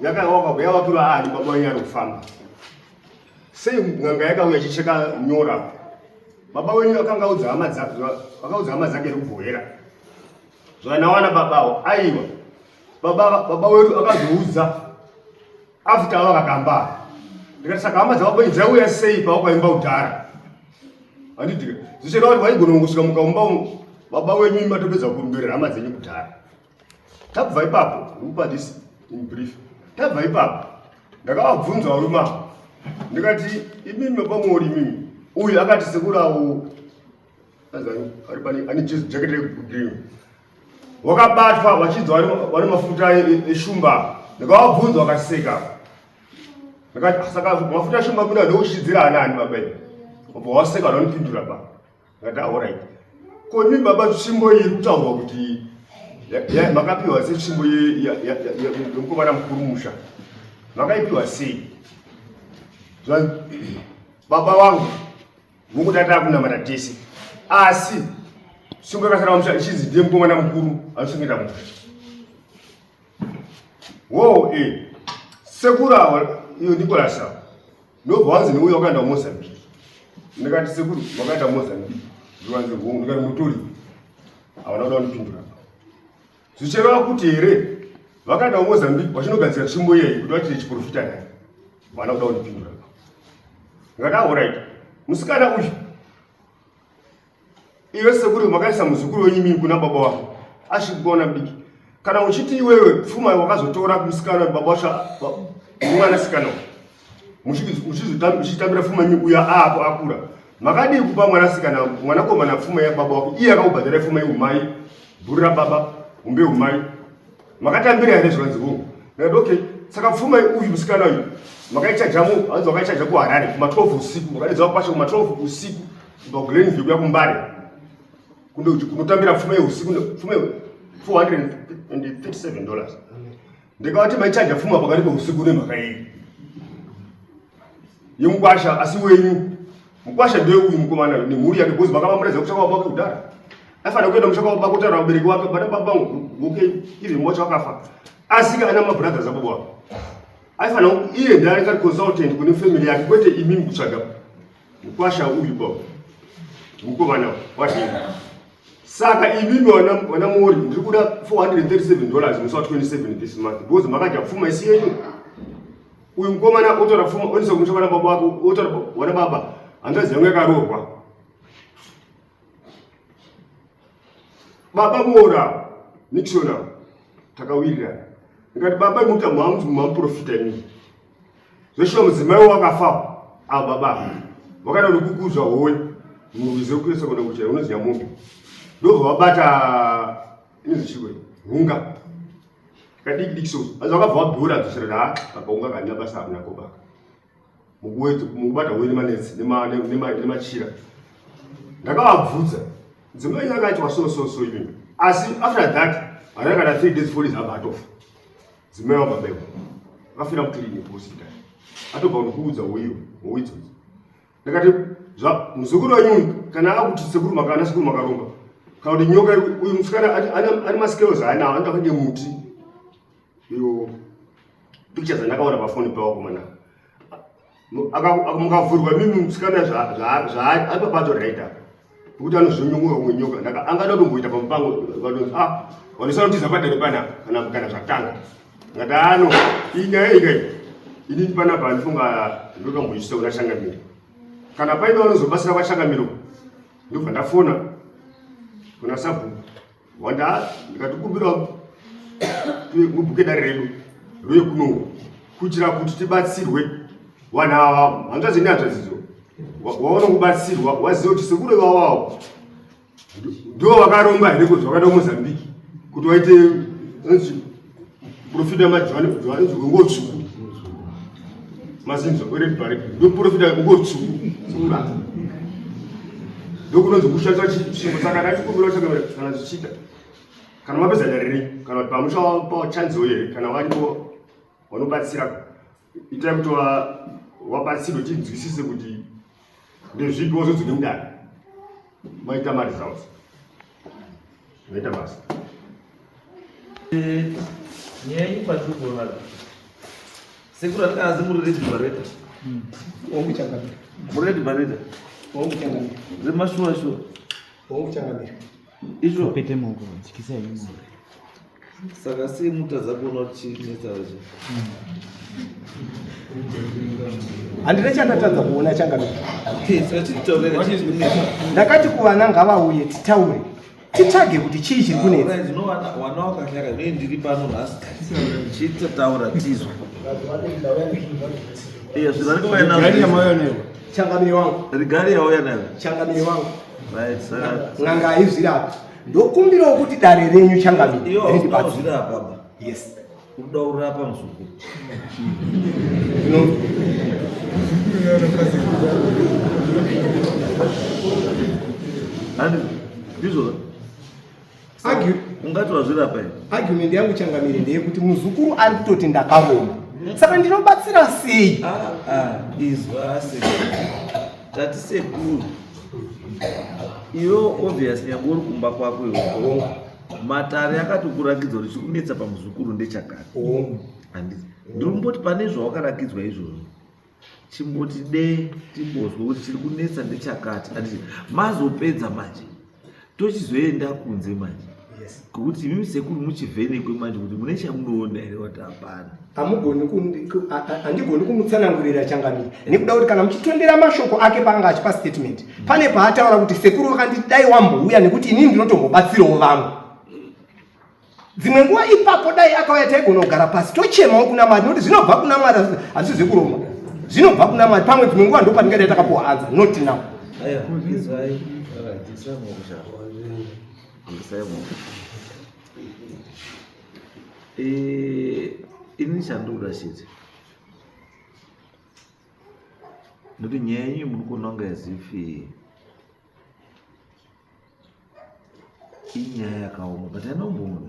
yakavakirwa ani baba wenyu ari kufamba sei? N'anga yakauya ichicheka nyora baba wenyu akanga audza hama dzake, akaudza hama dzake rekubhohera zvanawana babawo. Aiwa, baba wedu akazoudza after vakakamba. Ndikati saka hama dzababa wenyu dzaiuya sei pawakaimba kudhara? Handitika zvichera kuti vaigona kungosvika mukaumba umu baba wenyu matopedza kurumberera hama dzenyu kudhara. Tabva ipapo, ndikupa this in brief. Tabva ipapo ndakavabvunza varume ava ndikati imimi baba muori imimi uyu akati sekuru avo ari pane ane jacket regreen wakabatwa vachinzi vane mafuta eshumba. Ndakavabvunza vakaseka. Ndakati saka mafuta eshumba muda ndokushidzira ana ani baba ivi? Wabva waseka vanondipindura ba. Ndakati alright. Ko imi baba tsvimbo iyi kutaurwa kuti makapiwa setsvimbo yemukomana mukuru musha, makaipiwa sei? Baba vangu vokuti ataa kunamata tese, asi tsvimbo yakasara pamusha ichinzi ndiye mukomana mukuru anochengeta musha. Wo sekuru ava iyo Nicholas ava ndobva wanzi neuyo wakaenda kuMozambique. Ndikati sekuru wakaenda kuMozambique, zvikanzi hongu. Ndikati mutori havana kuda kundipindura. Zvichireva kuti here vakaenda kuMozambique vachinogadzira tsvimbo iyeyi kuti vachiite chiprofita naye, havana kuda kundipindura. Ndikati alright, musikana uyu iwe sekuru makaisa muzukuru wenyu mimi kuna baba wako asvikuona mudiki. Kana uchiti iwewe pfuma wakazotora musikana baba wacho mwanasikana muchitambira pfuma yenyu uya apo akura makadii kupa mwanasikana mwanakomana pfuma yababa wake iye akakubhadhara pfuma yeumai bhuru rababa umbe umai makatambira here zvikanzi hongu ndikati okay saka pfuma uyu musikana uyu makaichajamu hanzi wakaichaja kuharare kuma 12 usiku makadidza kwashe kuma 12 usiku kubva kuglenview kuya kumbare kunotambira pfuma yeusiku pfuma 437 dollars ndikavati maichaja pfuma pakati peusiku nemhaka yei yemukwasha asi wenyu mukwasha ndiye uyu mukomana nemhuri yake because vakava muratidza kushaka baba wake kudhara aifanira kuenda mushaka baba kutaura vabereki wake bada baba okay even wacho akafa asi ana mabrothers ababa wake aifanira iye ndiye ari consultant kune family yake kwete imimi kutsvaga mukwasha uyu baba mukomana wadini saka imimi wana mori ndiri kuda 437 dollars musi wa 27 this month because makadya pfuma isi yenyu uyu mukomana otora pfuma oendesa kumusha kwana baba wake otora wana baba hanzvadzi yangu yakaroorwa baba muora nixon avo takawirirana ndikati baba imuta mhamuzi mamuprofita imii zveshuwa mudzimai wakafa avo baba vakada nokukuzva howe murwizi wekuesa kuenda kuchera unonzi nyamombe ndobva wabata inonzi chikwe hunga kadiki diki so asi vakabva vabhura dzosera da kakaunga kandina basa akuna kobaka mukubata howe nemanetsi nemachira ndakavabvudza dzimai yakaitwa so so so imimi asi after that harina kana 3 days 4 days abva atofa Dzimai wababa iwe akafira muclinic hospital atobva kunokuudza hoiyo hoidzodzi ndakati muzukuru wenyu kana akuti sekuru makana sekuru makaromba kana kuti nyoka uyu musikana ane mascales aanawo anoda kunge muti iyo pictures andakaona pafoni pawakomana mukavhurwa mimi musikana zvaari right apa nekuti anozonyongoka kumwe nyoka ndaka angada kutomboita pamupango vanonzi ah vanosanotiza padare panapa kana kana zvatanga ngati ano iyi nyaya ika iyi inini panapa handifunga ndokamboisisa kuna changamire kana paine vanozobatsira kwachangamire ndobva ndafona kuna sabhuku Wanda ndikatikumbira mubhuke dare redu ruye kuno kuitira kuti tibatsirwe vanhu ava hanzvadzi nehanzvadzidzo waona kubatsirwa waziva kuti sekuru vawawo ndivo vakaromba here kuti vakaenda kumozambique kuti waite profita majohani nguo tsvuku mazinzwa wered bare ndoprofita nguo tsvuku ndokunonzi kushandisa chinhu saka ndachikumbira chakamira kana zvichiita kana mapedza dare renyu kana kuti pamuchapa chanziwo here kana varipo vanobatsira itai kuti wabatsirwe tinzwisise kuti ndezvipi wozodzoke mudare maita maresults maita basa eh, nyaya yenyu kwatiri kuona sekuru andikazi muri ready bareta Wangu changamire. Muri ready bareta Wangu changamire. Zvemashuwa shuwa. Wangu changamire. Izvo. Pete moko, dzikisai moko. Saka sei mutadza kuona kuti chinetsa vacho? Handina chandatadza kuona changamire. Saka chititaurira chinetsa. Ndakati kuvana ngavauye titaure. Titsvage kuti chii chiri kunetsa. Alright, no wana wana wakashaka zvee ndiri pano nhasi. Chititaura tizwe. Iya, zvinhu ari kuuya nazvo. Changamire wangu. Rigari yauya nayo. Changamire wangu. Right, saka N'anga haizvirapi. Ndokumbirawo kuti dare renyu changamire iyo rindibatsire. uzvirapa ba. Yes. Unoda kurapa muzukuru. Handi ndizvo. Ungati wazvirapa here? Argument yangu changamire ndeyekuti muzukuru ari kutoti ndakaromba. Saka ndinobatsira sei? Ah, ah, izwa sekuru. Tati sekuru. Iwe obviously nyangwe uri kumba kwako iwe. Matare akatokurakidza kuti chikunetsa pamuzukuru ndechakati. Handiti. Ndiri kumboti pane zvawakarakidzwa izvozvo. Chimboti de timbozwe kuti chiri kunetsa ndechakati. Handiti. Mazopedza manje. Tochizoenda kunze manje. Yes. Kuti imimi sekuru muchivhenekwe manje kuti mune chamunoona here wati hapana. Hamugoni handigoni kumutsanangurira changamire nekuda kuti kana muchitondera mashoko ake paanga achipa statement pane paataura kuti sekuru vakanditi dai wambouya nekuti inini ndinotombobatsirawo vamwe. Dzimwe nguva ipapo dai akauya taigona kugara pasi tochemawo kuna Mwari nokuti zvinobva kuna Mwari hazvisi zvekuromba. Zvinobva kuna Mwari pamwe dzimwe nguva ndopatingadai takapuwa answer not now. Aiwa, izwai. Alright, isai maoko sha. Isai maoko. Eh, ini chandikuda chete. Nekuti nyaya yenyu muri kuona kunge as if inyaya yakaoma but haina kumbooma.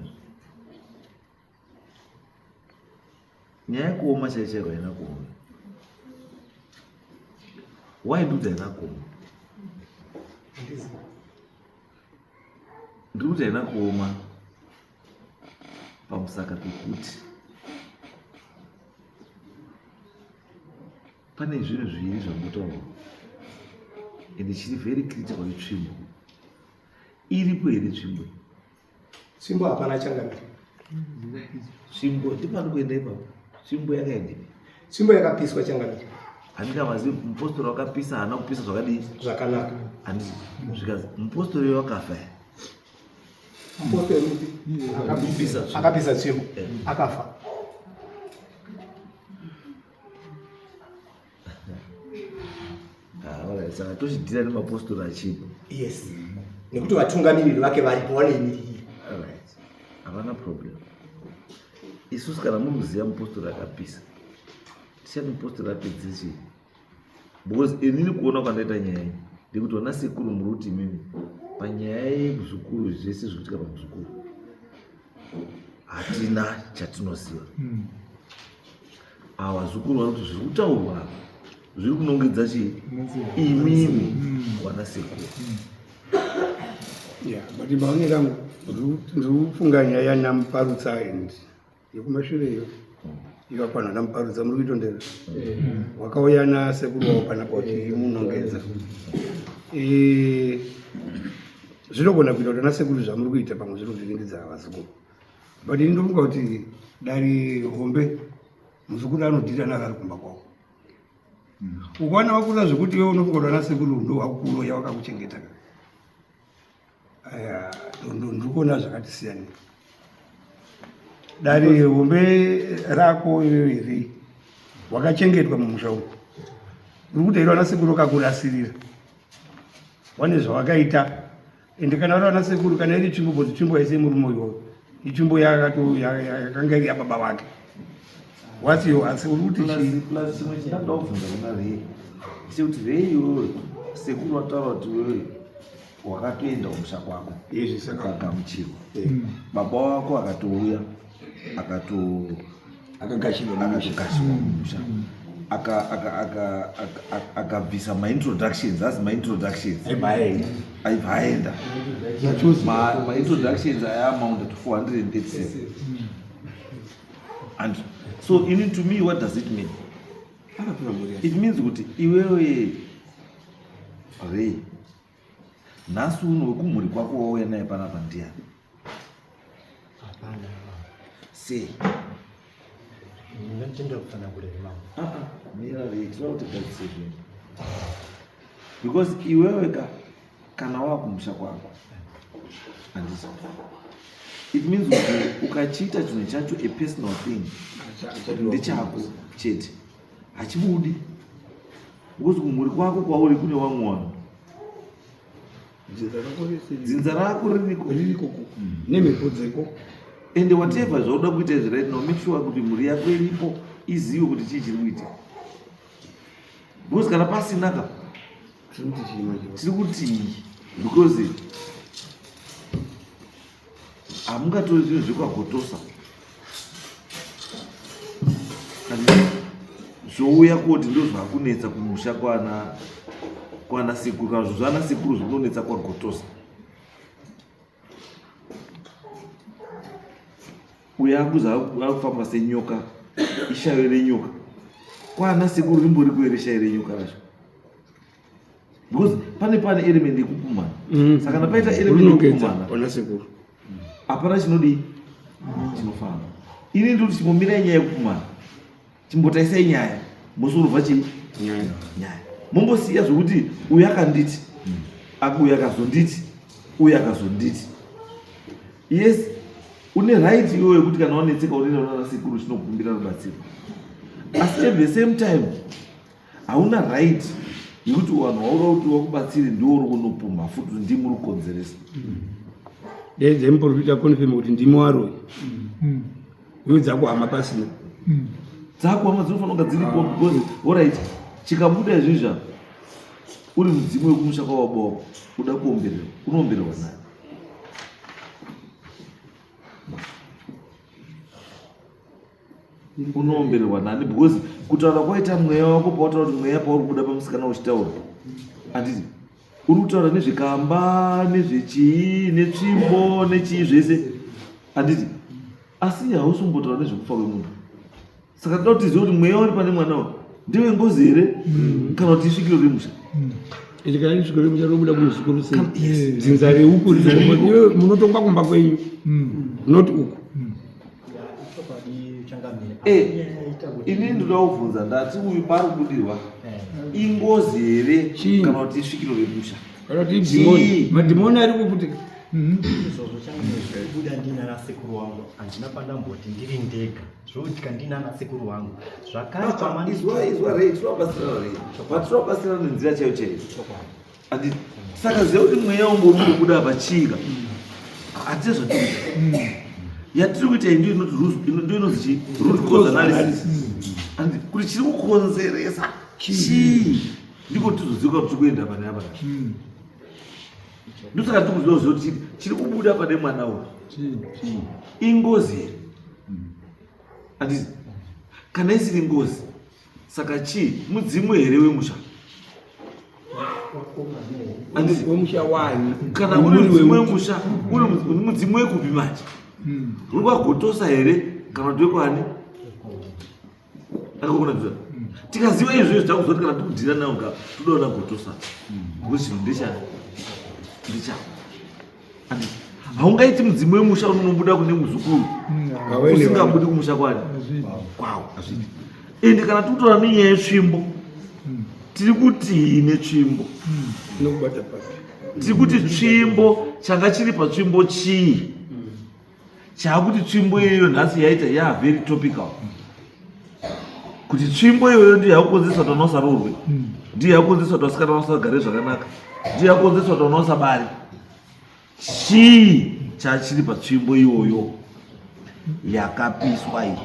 Nyaya yekuoma chaiyo chaiyo haina kuoma. Why ndikuti haina kuoma? Ndiri kuti haina kuoma pamusaka pekuti pane zvinhu zviviri zvambotaurwa ende chiri very critical itsvimbo. Iripo here tsvimbo? Tsvimbo hapana changamire. Tsvimbo ndipani kuenda ipapo? Tsvimbo yakaendepi? Tsvimbo yakapiswa changamire. Handingavazivi mupostori wakapisa haana kupisa zvakadii? Zvakanaka. Handiti zvikazi mupostori uyo wakafa here? Mupostori upi? Akapisa tsvimbo. Akapisa tsvimbo. Akafa. Ah, saka tochidhira nemapostori achipo. Yes. Nekuti vatungamiriri vake varipo vanoimiririra. Alright. Havana problem. Isusu kana muri kuziva mupostori akapisa, tichati mupostori apedze chii? Because inini kuona kwandaita nyaya iyi ndekuti vana sekuru muri kuti imimi panyaya yemuzukuru zvese zviri kuitika pamuzukuru hatina chatinoziva. Ava vazukuru vari kuti zviri kutaurwa apa zviri kunongedza chii? Imimi vana sekuru. Yeah, but maonero angu ndiri kufunga nyaya yanaMuparutsa and yekumashure iyo yakakwana naMuparutsa muri kuitondera wakauya nasekuru wavo panapa vachimunongedza. Zvinogona kuita kuti ana sekuru zvamuri kuita pamwe zviri kuvhiringidza vazukuru, but ini ndofunga kuti dare hombe muzukuru anodhira navari kumba kwavo. Ukaona vakura zvekuti iwe unofunga kuti ana sekuru ndo vakuroya vakakuchengeta. Aya, ndiri kuona zvakati siyani. Dare hombe rako iwewe here wakachengetwa mumusha umu, uri kuti here vana sekuru vakakurasirira wane zvawakaita? Ende kana vari vana sekuru, kana iri tsvimbo, bhodzi tsvimbo haisi yemurume iwoyo, itsvimbo yakanga iri yababa vake. What's your answer? Uri kuti chii? Plus chimwe chindakuda kubvunza kuna Rei chekuti Rei iwewe sekuru vataura kuti iwewe wakatoenda kumusha kwako Izvi saka ukagamuchirwa, baba wako akatouya akagashirwa mumusha. Akatogashirwa mumusha, akabvisa maintroductions, azi maintroductions aibva aenda. Aibva aenda. Maintroductions aya amounted to 437, and so ini to me, what does it mean? Akatora mhuri yake. It means kuti iwewe Rei nhasi uno wekumhuri kwako wauya naye panapa ndiani? Hapana. Sei? Ndinotenda kutsanangurira mambo. Ah, ah, mira Rei, tinoda kuti gadzise zvinhu because iwewe ka kana wakumusha kwako, handisi, it means kuti ukachiita chinhu chacho a personal thing, ndechako chete, hachibudi, because kumhuri kwako kwauri kune vamwe vanhu. Dzinza rako rese. Dzinza rako ririko. Ririko koko nemhepo dzeko. And whatever zvauda kuita izvi right now, make sure kuti mhuri yako iripo, izive kuti chii chiri kuitika, because kana pasina ka Tiri kuti chii manje? Tiri kutii? Because hamungatori zvinhu zvekwagotosa kana zvouya koti ndo zvakunetsa kumusha kwana sekuru, kana zvinhu zvana sekuru zvinonetsa kwagotosa. Uyo akuza akufamba senyoka, ishavi renyoka kwana sekuru rimboriko here shavi renyoka racho? Because pane element yekupumana. Saka kana paita element Rinongedza yekupumana, pana sekuru, hapana chinodii chinofamba. Ini ndoti chimbomirai nyaya yekupumana, chimbotarisai nyaya, mosorova chii? Nyaya. Nyaya mombosiya zvokuti uyu akanditi, uyu akazonditi, uyu akazonditi. Yes, Une right iwewe yekuti kana wanetseka unoenda kunana sekuru uchinokumbira rubatsiro, asi at the same time hauna right yekuti vanhu vaura kuti vakubatsire ndiwo uri kunopumha futi kuti ndimi uri kukonzeresa. Dai dzemuprofita confirm kuti ndimi waroyi. Uye dzako hama pasina. Dzako hama dzinofanira kunga dziripo because orit chikabuda izvizvi apa uri mudzimu wekumusha kwababa wako uda kuombererwa unoombererwa naye. Unoombererwa nani because kutaura kwaita mweya wako pawataura kuti mweya pauri kubuda pamusikana uchitaura handiti uri kutaura nezvekamba nezvechii netsvimbo nechii zvese handiti asi hausi kumbotaura nezvekufa kwemunhu. Saka toda kuti tizive kuti mweya uri pane mwana uyu ndewe ngozi here kana kuti isvikiro remusha. Ende kana isvikiro remusha rinobuda kumuzukuru sei? Dzinza reuku iwe munotongwa kumba kwenyu not uku. Eh, ini ndoda kubvunza ndati uyu pari kubudirwa ingozi here kana kuti isvikiro remusha? Kana kuti idhimoni. Madhimoni ari kuputika. Izvozvo changamire zvekubuda ndina nasekuru wangu handina pandamboti ndiri ndega zvoitika ndina nasekuru wangu zvakare pamani Izwa izwa rei tinobatsirana rei patinobatsirana nenzira chaiyo chaiyo. Andi saka ziva kuti mweya wangu uri kubuda apa chiika hatise zvatiri kuita. Yatiri kuita iyi ndiyo inoti ndiyo inonzi chii root cause analysis. Andi kuti chiri kukonzeresa chii ndiko tizoziva kuti tiri kuenda pane apa. Ndosaka tiri kuziva kuziva kuti chiri kubuda pane mwana uyu ingozi here? Handiti kana isiri ngozi saka chii mudzimu here wemusha? Handiti Wemusha wani? Kana uri mudzimu wemusha uri mudzimu wekupi manje? Uri kwagotosa here kana kuti wekwani? Akakona kuziva. Tikaziva izvo izvo takuziva kuti kana tikudhira nawo ka todaona gotosa. Because chinhu ndecha ndecha. Handiti haungaiti mudzimu wemusha unonobuda kune muzukuru usingabudi kumusha kwani kwawo hazviiti. Ende kana tikutora nenyaya yetsvimbo tiri kutii netsvimbo? Inokubata papi? Tiri kuti tsvimbo changa chiri patsvimbo chii? Chaakuti tsvimbo iyoyo nhasi yaita ya very topical kuti tsvimbo iyoyo ndiyo yakukonzeresa kuti vana vasaroorwe, ndiyo yakukonzeresa kuti vasikana vasagare zvakanaka, ndiyo yakukonzeresa kuti vana vasabare. Chii chachiri patsvimbo iyoyo yakapiswa iyi?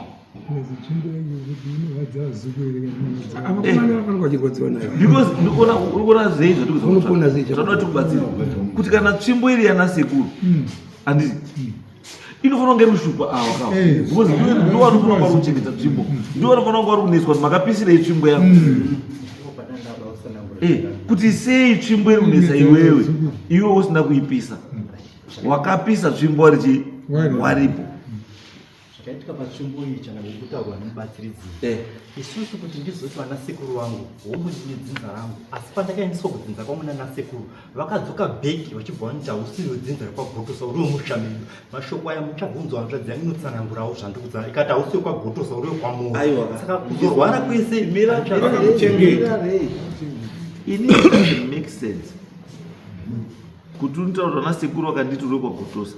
Because ndikuona sei zvatikuzoda tikubatsira kuti kana tsvimbo iri yana sekuru handiti inofanira kunge rushupa awa kawa because ndiwo vanofanira kunge vari kuchengeta tsvimbo, ndiwo vanofanira kunge vari kuneswa kuti makapisirei tsvimbo yako. Kuti sei tsvimbo iri kunetsa iwewe iwe usina kuipisa? Wakapisa tsvimbo wari chii waripo. Zvakaitika patsvimbo iyi changa kutaurwa nemubatsiridzi isusu kuti ndizoti vana sekuru vangu hongu ndine dzinza rangu, asi pandakaendeswa kudzinza kwangu nana sekuru vakadzoka bheki vachibva vanoti hausiwo dzinza rekwagotosa uri wemusha medu. Mashoko aya muchabvunzwa hanzvadzi yangu inotsanangurawo zvandikudza ikati hausiwo kwagotosa uri wekwamuri. Aiwa. Saka kuzorwara kwese Vakakuchengeta. Ini it doesn't make sense kuti unotaura vana sekuru vakanditi uri wekwagotosa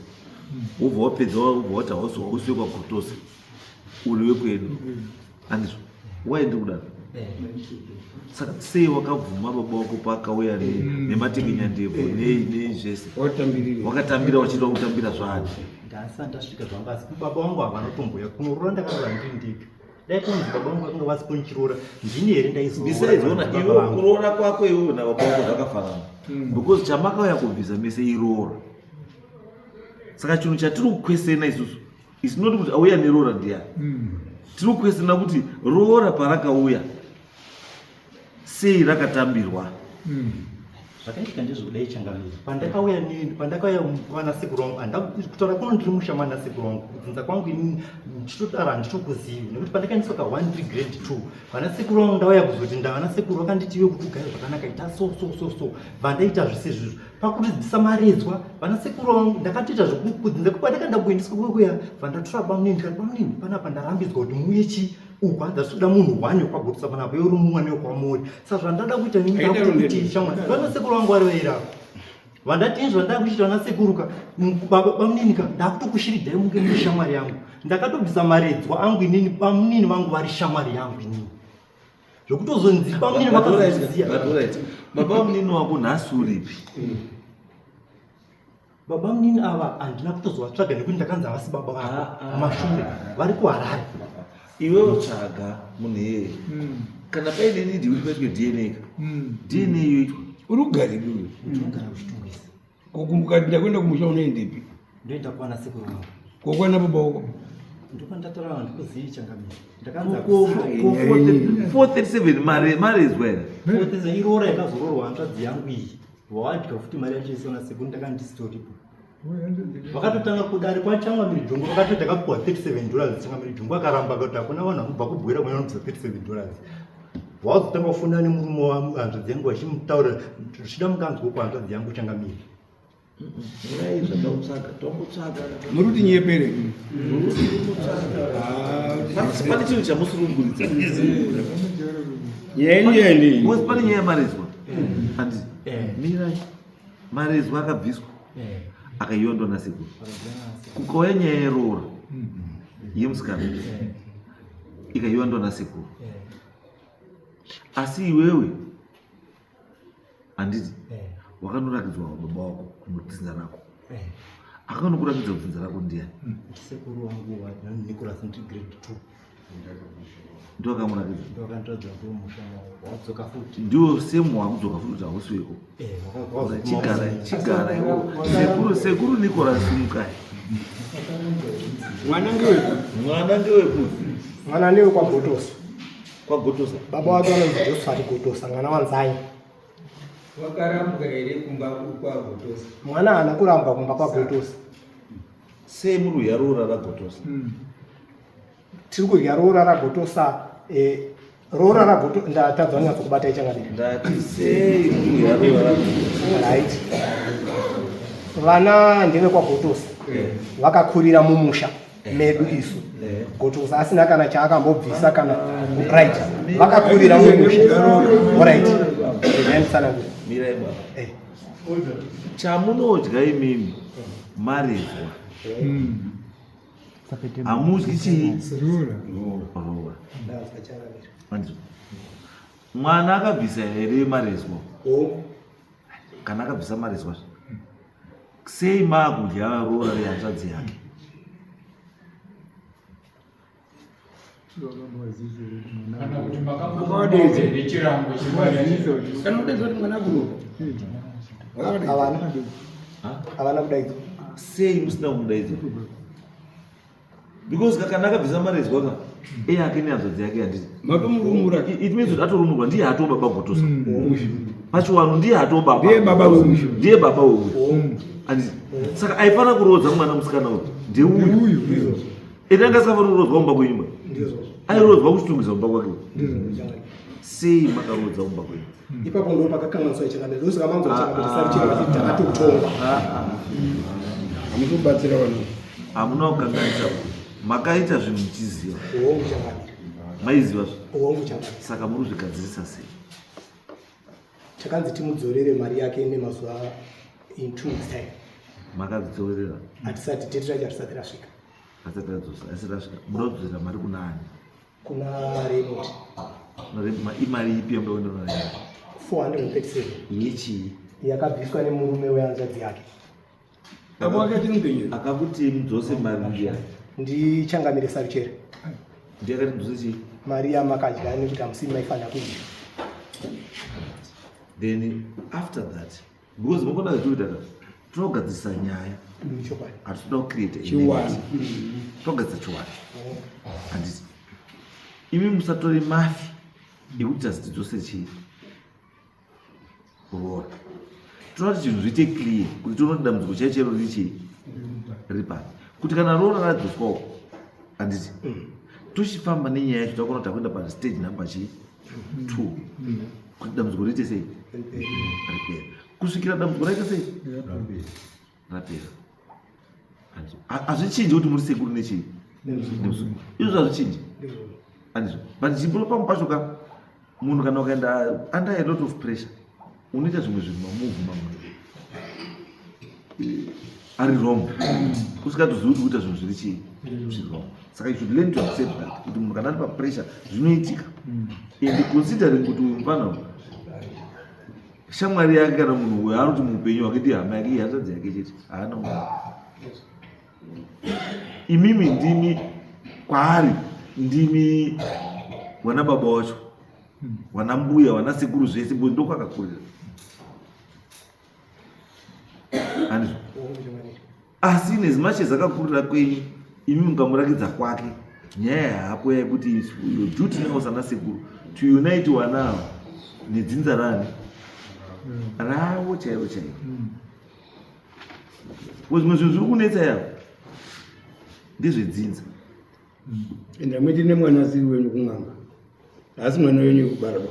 wobva wapedza wobva wati hausi hausi wekwagotosa uri wekwedu handizvo wai ndiri kudaro. Saka sei wakabvuma baba wako paakauya nematekenyandebvu nei nei zvese wakatambira wachida kutambira zvaani? Ndasati ndasvika zvangu asi baba vangu havanotomboya kunoroora ndakarora ndiri ndega. Dai kunzi baba vangu vakanga vasi kundiroora ndini here ndaizoona Besides ona iwe kuroora kwako iwewe nababa wako zvakafanana because chamakauya kubvisa mese iroora. Saka chinhu chatiri kukwesena isusu is not kuti auya neroora ndiyani. Tiri kukwesena kuti roora parakauya sei rakatambirwa. Zvakaitika ndezvekudai changamire pandakauya pandakauya vana sekuru vangu handa kutaura kuno ndiri musha mana sekuru vangu kudzinza kwangu inini ndichitodaro handitokuzivi nekuti pandakaendeswa ka 1 3 grade 2 vana sekuru vangu ndauya kuzoti ndavana sekuru vakanditi iwe kuti ugare zvakanaka ita so so so so vandaita zvese izvizvo pakuti ndisamaredzwa vana sekuru vangu ndakatoita zvekudzinza kwandakaenda kuendeswa kwekuya vandatora bamunini ndikati bamunini panapa ndarambidzwa kuti muuye chii uku hanzi asikuda munhu one wekwagotisa panapa iwe uri mumwe newekwamuri. Saka zvandada kuita ini ndakuti kuti shamwari vana sekuru vangu vari vairapa. Vandati izvo ndakuchita vana sekuru ka baba bamunini ka ndakutokushiridai munge muri shamwari yangu. Ndakatobvisa maredzwa angu inini bamunini vangu vari shamwari yangu inini. Zvekutozonzi bamunini vakazoziya. Baba bamunini wako nhasi uripi? Baba munini ava handina kutozovatsvaga nekuti ndakanzi havasi baba vako ah, ah. mashure vari kuHarare. Iwewe tsvaga munhu iyeye hmm. kana paine need yekuti paitwe DNA ka hmm. DNA yoitwa. Uri kugaripi uyu? Ndinogara kuChitungwiza. Ko ukati ndakuenda kumusha unoendepi? Ndoenda kwana sekuru vangu. Ko kwana baba wako? Ndopandataura vanhu ndikuzivi changamire. Ndakanzi Ko 437 mare marezwa here? 437 iroora yakazoroorwa hanzvadzi yangu iyi. Wadya futi mari yacho isona sekuru ndakanga ndisitoripo. Vakatotanga kudare kwaChangamire Jongwe vakati takapiwa 37 dollars Changamire Jongwe akaramba akati hakuna vanhu vanobva kubwera kune vanobvisa 37 dollars. Wazotanga kufona nemurume wahanzvadzi yangu vachimutaura zvichida mukanzwa kuhanzvadzi yangu Changamire. Mirai zvatakutsvaga tongotsvaga. Muri kuti nyepere. Pane chinhu chamusurunguridza. Nyaya ndiyani? Because pane nyaya yemarezwa. Handiti. Mirai. Marezwa akabviswa. Akaiondwa nasekuru. Kukauya nyaya yeroora yemusikana ikaiondwa nasekuru. Asi iwewe handiti wakanoratidzwa baba wako kunodzinza rako akanokuratidza kudzinza rako ndiyani? Sekuru wangu wa Nicholas ndiri grade 2. Ndiwo akamuratidza. Ndiwo akandiratidza kuti musha wadzoka futi. Ndiwo same wakudzoka futi kuti hausi weko. Chigara chigara iwo. Sekuru sekuru Nicholas mukai. Mwana ngeweku. Mwana ngeweku. Mwana ndewe kwaGotosa. KwaGotosa. Baba wake vanonzi Josephat Gotosa, mwana waNzai. Wakarambwa here kumba kwaGotosa? Mwana haana kurambwa kumba kwaGotosa. Sei muri kudya roora raGotosa? Tiri kudya roora raGotosa eh, roora raGotosa ndatadza kunyatso kubata ichangadii. Ndati sei muri kudya roora raGotosa? Right. Vana ndeve kwaGotosa. Vakakurira mumusha medu isu. Gotosa asina kana chaakambobvisa kana right. Vakakurira mumusha. Alright. Ndanditsanangura. Mirai baba. Chamunodya imimi marezwa. Hamudyi chii? Roora. Mandizwa. Mwana akabvisa here marezwa? Kana akabvisa marezwa sei maakudya roora rehanzvadzi yake? Kana kuti makambomupawo here chirango chemari Kana kudaidzwa kuti mwana kuno. Havana. Havana kudaidzwa. Sei musina kumudaidza? Because kana akabvisa marezwa ka iye ake nehanzvadzi yake handiti. Matomurumura. It means kuti atorumurwa ndiye atoo baba Gotosa. Pachiwanhu ndiye atoo baba. Ndiye baba weuyu. Ndiye baba weuyu. Handiti. Saka aifanira kuroodza mwana musikana uyu ndeuyu. Ende anga asingafaniri kuroodzwa kumba kwenyu ba. Airoodzwa kuChitungwiza kumba kwake. Sei makaroodza kumba kwenyu? Ipapo ndo pakakanganiswa changamire. Ndosaka manzwa changamire sari chero vachiti takatotongwa. Hamusi kubatsira vanhu. Hamuna kukanganisa. Makaita zvinhu muchiziva. Hongu changamire. Maiziva zve. Hongu changamire. Saka muri kuzvigadzirisa sei? Takanzi timudzorere mari yake nemazuva in 2 weeks time. Makadzidzorera? Hatisati date racho harisati rasvika. Harisati radzosa, harisati rasvika. Munoda kudzorera mari kuna ani? Kuna Raymond. Imari ipi yamunoda kuenda kuna Raymond? 437. Yechii? Yakabviswa nemurume wehanzvadzi yake. Baba wake achiri mupenyu. Akakuti mudzose mari ndiyani? Ndichangamire Saruchere. Ndiye akati mudzose chii? Mari yamakadya nekuti hamusi maifanira kuidya. Then after that, because munoda zvetoita ka, tinogadzirisa nyaya. Chokwadi. Hatitoda kucreate Chiwani. Tinogadzirisa chiwani. Handiti. Imi musatore mafi ekuti tazi tidzose chii? Roora. Tinoda kuti zvinhu zviite clear kuti tione kuti dambudziko chaicho chero riri chii? Riri papi. Kuti kana roora radzoswawo, handiti? Tochifamba nenyaya yacho takuona kuti takuenda pa stage number chii? 2. Kuti dambudziko riite sei? Ripere. Kusvikira dambudziko raita sei? Rapera. Hazvichinji kuti muri sekuru nechii? Nemuzukuru. Izvo hazvichinji. Handizvo. But chimbo pamwe pacho ka munhu kana ukaenda under a lot of pressure unoita zvimwe zvinhu mamuvhu mamwe. Ari wrong, usingatozivi kuti kuita zvinhu zviri chii, zviri wrong. Saka you should learn to accept that kuti munhu kana ari papressure zvinoitika. And considering kuti uyu mufana uyu, shamwari yake kana munhu uyu anoti muupenyu hwake ndi hama yake, ihanzvadzi yake chete, haana umwe. Imimi ndimi kwaari, ndimi wana baba wacho, wana mbuya, wana sekuru, zvese, because ndokwakakurira, handizvo? Asi in as much as akakurira kwenyu, imi mukamurakidza kwake, nyaya yahapo yekuti your duty now sana sekuru to unite wana ava nedzinza rani ravo chairo chairo, because zvimwe zvinhu zviri kunetsa yavo ndezvedzinza. Ende amwiti nemwana asiri wenyu kun'anga, haasi mwana wenyu wekubara ba.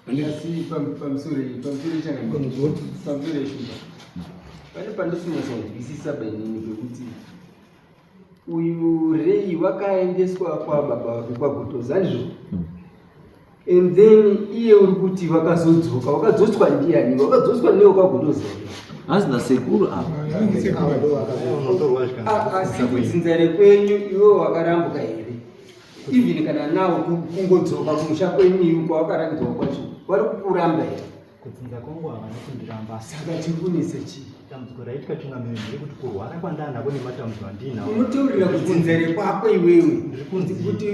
Asi pamusoro yeshumba pane pandisinyatsokunzwisisa bainini pekuti uyu Rei wakaendeswa kwababa vake kwaGotoza, handizvo? And then iye uri kuti vakazodzoka, wakadzotswa ndiani? Wakadzotswa newe kwaGotoza here? Hanzi nasekuru ava. Unotorwa zvikanzi Asi kudzinza rekwenyu iwe wakarambuka here? Even kana nawo kungodzoka kumusha kwenyu iwe kwawakarambidzwa kwacho, vari kukuramba here? Kudzinza kwangu havana kundiramba. Saka chiri kunetsa chii? Dambudziko raitika, changamire, ndeyekuti kurwara kwandaanako nematambudziko andinawo. Unotaurira kudzinza rekwako iwewe Ndiri kunzi kuti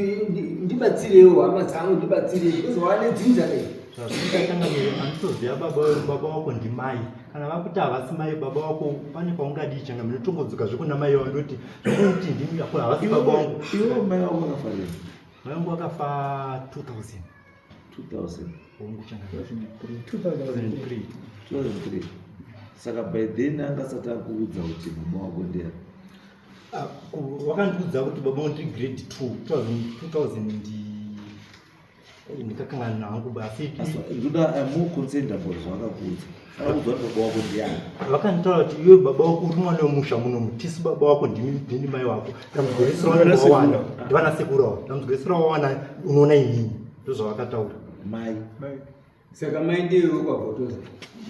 ndibatsirewo hama dzangu, ndibatsirei, because wane dzinza rei? Zvazvinoita, changamire, handitoziva baba baba wako ndimai. Kana vakuti havasi mai baba wako, pane paungadii, changamire? Tongodzoka zvekuna mai vavo, ndoti zvakuti ndimi ako havasi baba wangu. Iwe mai vako vakafa rini? Mai vangu vakafa 2000. 2000? Hongu, changamire, 2003. 2003. Saka by then anga asati akuudza kuti baba wako ndiani? Ah, wakandiudza kuti baba wangu ndiri grade 2 2000, ndikakangana hangu, asi Asi ndoda, I'm more concerned about zvavakakuudza. Akakuudza kuti baba wako ndiani? Vakanditaura kuti iwe baba wako uri mwana wemusha munomu, tisi baba wako ndini mai wako. Dambudziko rese raunenge wawana ndivana sekuru avo. Dambudziko rese rawawana unoona inini, ndozvavakataura. Mai. Saka mai ndiwe kwaGotoza?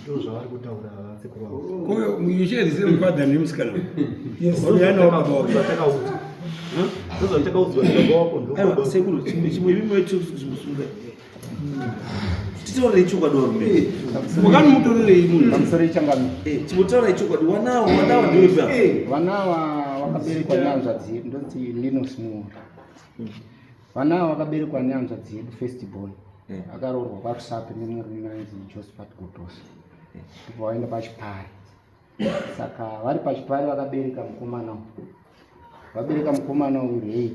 Ndo zvavari kutaura sekuru avo. Ko you share the same father nemusikana? Yana wababa wake. Zvatakaudzwa, ndozvatakaudzwa kuti baba wako ndo Aiwa, baba. Sekuru, chimwe imwe chimusunga, titaurei chokwadi, varume. Wakanomutorerei munhu? Pamusoro, changamire. Chimutaurai chokwadi, wanawo wanawo ndiwepa? Vana ava vakaberekwa nehanzvadzi yedu, ndonzi Linus Muuri. Vana ava vakaberekwa nehanzvadzi yedu first born, akaroorwa kwaRusape nemurume ainzi Josephat Gotosa, ndobva vaenda pachipari. Saka vari pachipari vakabereka mukomana uyu. Vabereka mukomana uyu Rei,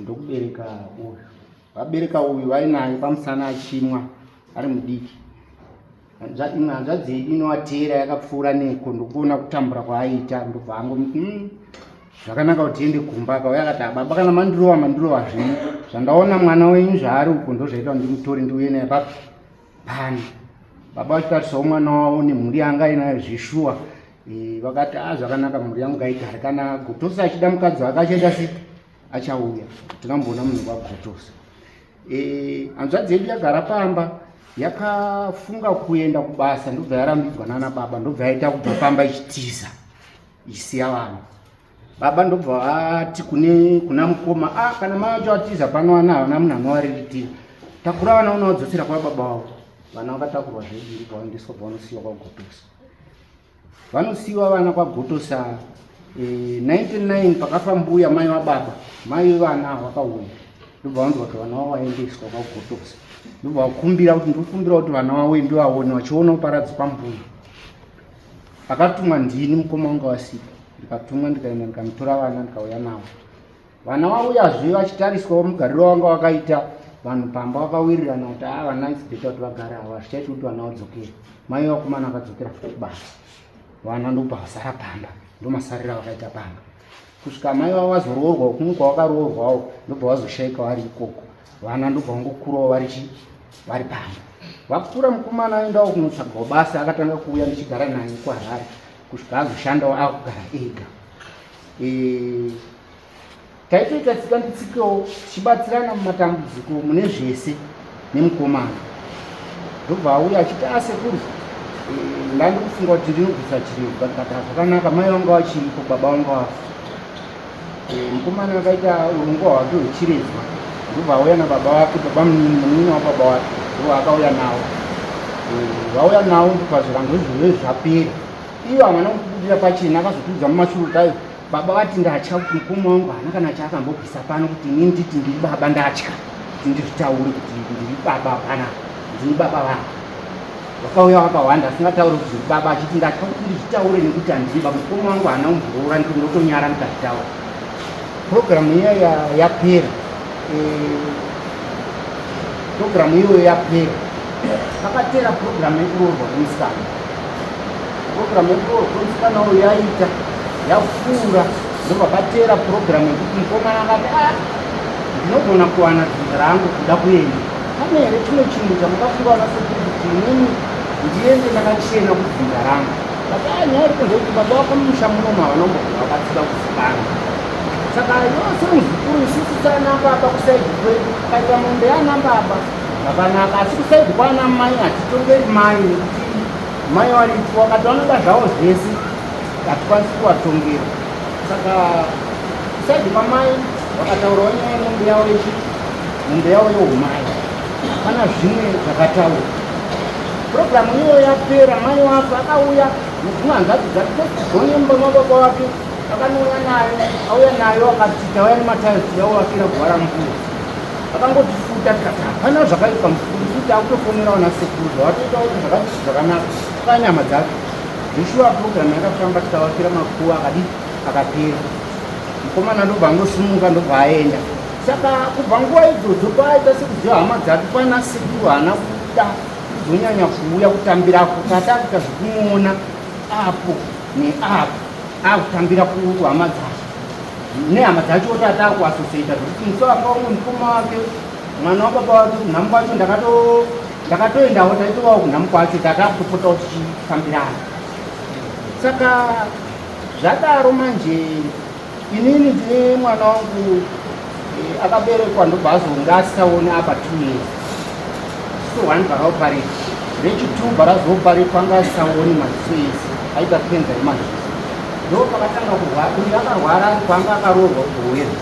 ndokubereka uyu. Vabereka uyu vainaye pamusana achimwa ari mudiki. Imwe hanzvadzi yedu inovateera yakapfuura neko, ndokuona kutambura kwaaiita, ndobva angomuti, zvakanaka kuti tiende kumba." Akauya akati, "Ah, baba, kana mandirova mandirova zvenyu, zvandaona mwana wenyu zvaari uko ndozvaita kuti ndimutore ndiuye naye papi pano." Baba vachitarisawo mwana wavo nemhuri yanga ainayo zvishuwa. Vakati, "A, zvakanaka, mhuri yangu ngaigare. Kana Gotosa achida mukadzi wake achaita sei, achauya." Tingamboona munhu kwaGotosa. Hanzvadzi yedu yagara pamba, yakafunga kuenda kubasa, ndobva yarambidzwa nana baba, ndobva yaita kubva pamba ichitiza ichisiya vanhu. Baba ndobva vati kune kuna mukoma, "Ah, kana mai vacho vatiza pano, vana havana munhu anovariritira, takura vana unovadzotsera kwababa vavo." Vana vakatakurwa zvedu, ndobva vaendeswa, bva vanosiyiwa kwaGotosa. Vanosiyiwa vana kwaGotosa. 99 pakafa mbuya mai vababa, mai vevana vakauya, ndobva vanzwa kuti vana vavo vaendeswa kwaGotosa, ndobva vakumbira kuti, "Ndikukumbira kuti vana vavo ndivaone vachiona kuparadzikwa mbuya." Akatumwa ndini, mukoma wanga wasipo. Ndikatumwa, ndikaenda, ndikanotora vana, ndikauya navo. Vana vauyazve vachitariswawo mugariro wanga wakaita vanhu pamba, vakawirirana kuti a, vana it's better kuti vagare ava, hazvichaiti kuti vana vadzokere. Mai vakomana vakadzokera futi kubasa, vana ndobva vasara pamba. Ndomasarira vakaita pamba kusvika mai vavo vazoroorwa kumwe kwavakaroorwawo, ndobva vazoshaika vari ikoko. Vana ndobva vangokurawo vari chi vari pamba. Vakura, mukomana aendawo kunotsvagawo basa, akatanga kuuya ndichigara naye kuHarare kusvika azoshandawo akugara ega. Taitoita tsika nditsikewo, tichibatsirana mumatambudziko mune zvese nemukomana. Ndobva auya achiti, "Asekuru, Eh, ndandikufunga kuti ndinobvisa chirebvu but zvakanaka mai vanga vachiripo baba vanga vafa. Eh, mukomana akaita urongwa hwake hwechiredzwa ndobva auya nababa vake baba munin'ina wababa wake ndobva akauya nawo. Eh, vauya nawo ndobva zvirango izvozvo zvapera. Iyo havana kutibudira pachena akazotiudza mumashure kuti aiwa baba vati ndatya kuti mukoma wangu haana kana chaakambobvisa pano kuti ini nditi ndiri baba ndatya kuti ndizvitaure kuti ndiri baba panapa ndini baba vako. Vakauya vakawanda asingatauri kuti ndiri baba achiti ndatya kuti ndizvitaure nekuti handiri baba mukoma wangu haana kumboroora ndotonyara ndikazvitaura. Purogiramu iya yapera eh, purogiramu iyoyo yapera pakatera purogiramu yekuroorwa kwemusikana. Purogiramu yekuroorwa kwemusikana uyu yaita yapfuura ndopakatera purogiramu yekuti mukomana akati ah, ndinogona kuwana dzinza rangu kuda kuenda. Pane here chimwe chinhu chamakafunga vana sekuru kuti inini ndiende ndakachena kudzinza rangu? But ah, nyaya iripo ndeyekuti baba vako mumusha muno havana kumbobvira vabatsira kuzikanwa. Saka yose muzukuru isusu sana baba kusaidi kwedu kaita mombe yana baba zvakanaka, asi kusaidi kwana mai hatitongeri mai nekuti mai varipo wakati vanoda zvavo zvese hatikwanisi kuvatongera. Saka kusaidi kwamai vakataurawo nyaya yemombe yavo yechi mombe yavo youmai hapana zvimwe zvakataura. Purogiramu iyoyo yapera mai wako akauya nedzimwe hanzvadzi dzake gone mumba mababa wake akanouya nayo auya nayo akati tauya nematayo tiyauakira guva rambuya. Akangotifuta tikati hapana zvakaipa mukuru kuti akutofonera vana sekuru zvavatoita kuti zvakati zvakanaka kanyama dzake. Zveshuwa purogiramu yakafamba tikavakira makuva akadii akapera. Mukomana ndobva angosimuka ndobva aenda. Saka kubva nguva idzodzo paaita sekuziva hama dzake kwana sekuru haana kuda kuzonyanya kuuya kutambirako tata akuita zvekumuona apo neapo akutambira kuhama dzake nehama dzacho tata akuasosiyeta zvekuti musi wafa umwe mukoma wake mwana wababa wake kunhamu kwacho ndakatoendawo taitovawo kunhamu kwacho tata akutopotawo tichifambirana. Saka zvadaro manje inini ndine mwana wangu eh, akaberekwa ndobva azonge asisaone apa 2 years so one vakaoparate rechi2 varazoparetwa anga asisaoni maziso ese aita kenza yemaziso ndo pakatanga kurwara uyu akarwara ari kwanga akaroorwa kuhowera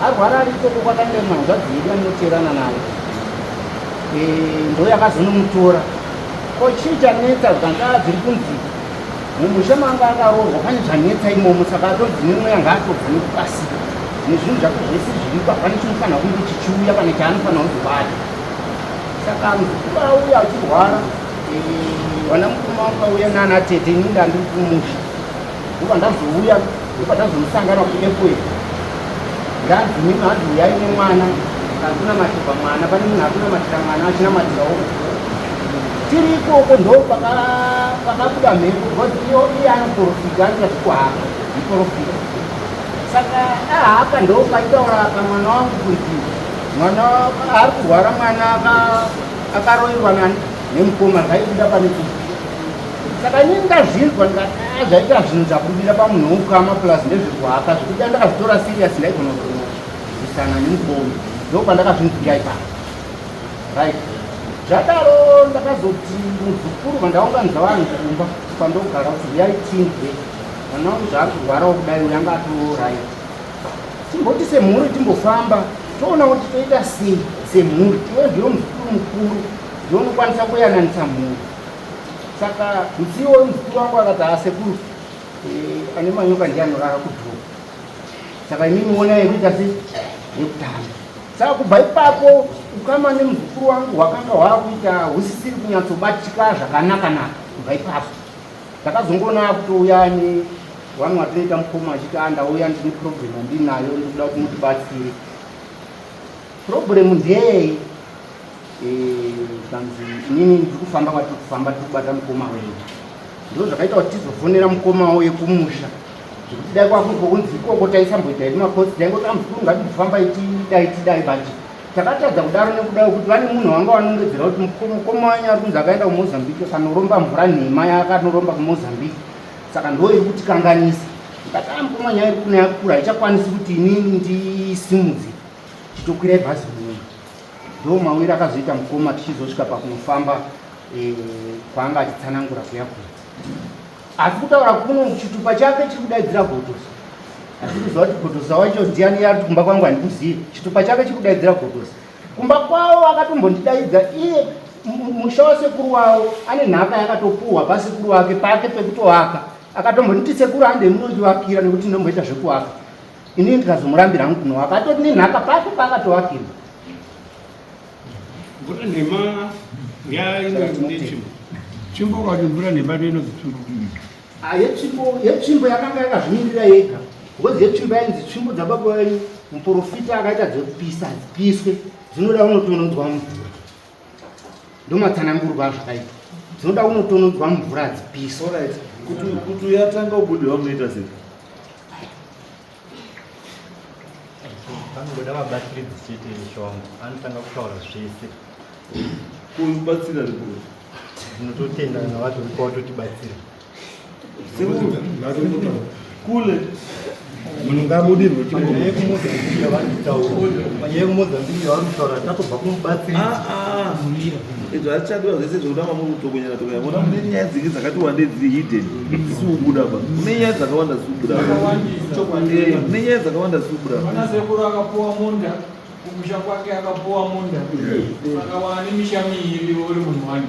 arwara ari ikoko kwakaenda imwe hanzvadzi yedu yandinoteerana nayo eh, ndo yakazonomutora ko chii chanetsa zvangaa dziri kunzi mumusha manga akaroorwa pane zvanetsa imomo saka atonzi nemweya ngaatobva nekukasika nezvinhu zvake zvese zviripo hapana chinofanira kunge chichiuya kana chaanofanira kuzobata. Saka muzukuru auya achirwara eh, vana mukoma vakauya nana tete ini ndandiri kumusha ndobva ndazouya ndobva tazomusangana kuepwet ndanzi mimi hanzi uyai nemwana kankunamatirwa mwana pane munhu akunamatira mwana achinamatirawo tiri ikoko ndo pakabuda mhepo because iyo iye anoprofita anoita zvekuhaka muprofita. Saka ahaka ndo paitaura apa mwana wangu kuti mwana ari kurwara mwana akaroiwa nani nemukoma zvaibuda pane kuti saka ini ndazvinzwa ndikati ah, zvaita zvinhu zvakubira pamunhu weukama plus ndezvekuhaka zvekuti andakazvitora serious ndaigona kurwisana nemukoma ndo pandakazvinzwira ipapo. Right. Zvadaro ndakazoti muzukuru vandaunganidza vanhu kumba kwandogara kuti huyai tinzwe mwana wangu zvaari kurwarawo kudai uyu anga atorai. Timboti semhuri timbofamba toona kuti toita sei semhuri iwe ndiwe muzukuru mukuru ndiwe unokwanisa kuyananisa mhuri. Saka musi iwoyo muzukuru wangu akati haa sekuru eh, ane manyoka ndiye anorara kudhoo. Saka imimi onai yekuita sei yekutanga. Saka kubva ipapo ukama nemuzukuru wangu hwakanga hwakuita husisiri kunyatsobatika zvakanaka-naka kubva ipapo. Ndakazongoona akutouya ane vanhu vatinoita mukoma achiti ah, ndauya ndine problem yandinayo ndikuda kuti mutibatsire. Problem ndeyei? Zvanzi inini ndiri kufamba kwatiri kufamba tiri kubata mukoma wenyu. Ndizvo zvakaita kuti tizofonera mukoma uye kumusha. Zvekuti dai kwakunzwa kunzi ikoko taisamboita hedu makosi taingoti amuzukuru ngatibufambai tidai tidai but takatadza kudaro nekuda kwekuti vane munhu wanga wanongedzera kuti mukoma wenyu ari kunzi akaenda kuMozambique akanoromba mvura nhema yaakanoromba kuMozambique saka ndo iri kutikanganisa. Ndikati ah mukoma nyaya iri kuna yakura haichakwanisi kuti inini ndisimudze chitokwirai bhazi muno. Ndo mawiro akazoita mukoma tichizosvika pakunofamba eh, kwaanga achitsanangura kuya kuya asi kutaura kuno chitupa chake chiri kudaidzira gotosa asi kuziva kuti gotosa wacho ndiani ari kumba kwangu handikuzivi chitupa chake chiri kudaidzira gotosa kumba kwavo akatombondidaidza iye musha wasekuru wavo ane nhaka yakatopuhwa pasekuru wake pake pekutovaka akatombonditi sekuru hande munondivakira nekuti ndomboita zvekuvaka inini ndikazomurambira hangu kunovaka atori nenhaka pake paakatovakirwa Mvura nhema yainetsvimbo. Tsvimbo ukati mvura nhema ndoinonzi tsvimbo. Ah, yetsvimbo yetsvimbo yakanga yakazvimirira yega because yetsvimbo yainzi tsvimbo dzababa venyu muprofita akaita dzekupisa hadzipiswe dzinoda unotonodzwa mumvura ndomatsanangurwa azvakaitwa dzinoda unotonodzwa mumvura hadzipiswe kuti uyatanga ubudirwa munoita sei Anongoda vabatsiridzi chete ishe wangu, anotanga kutaura zvese. Kubatsira rikuru. Tinototenda kana vatoripo vatotibatsira. Kule. Munhu ngaabudirwe Panyaya yekuMozambique yavari kutaura, panyaya yekuMozambique yavari kutaura tatobva kumubatsiridzi. Ah, ah. Izvo hazvichadiwa zvese zvekuda mamuri kutokonyana tokonyana. Mona mune nyaya dzinge dzakati wandei dziri hidden dzisiri kubuda pa. Mune nyaya dzakawanda dzisiri kubuda pa. Eh, mune nyaya dzakawanda dzisiri kubuda pa. Mwana sekuru akapuwa munda kumusha kwake akapuwa munda saka wane misha miiri uri munhu wani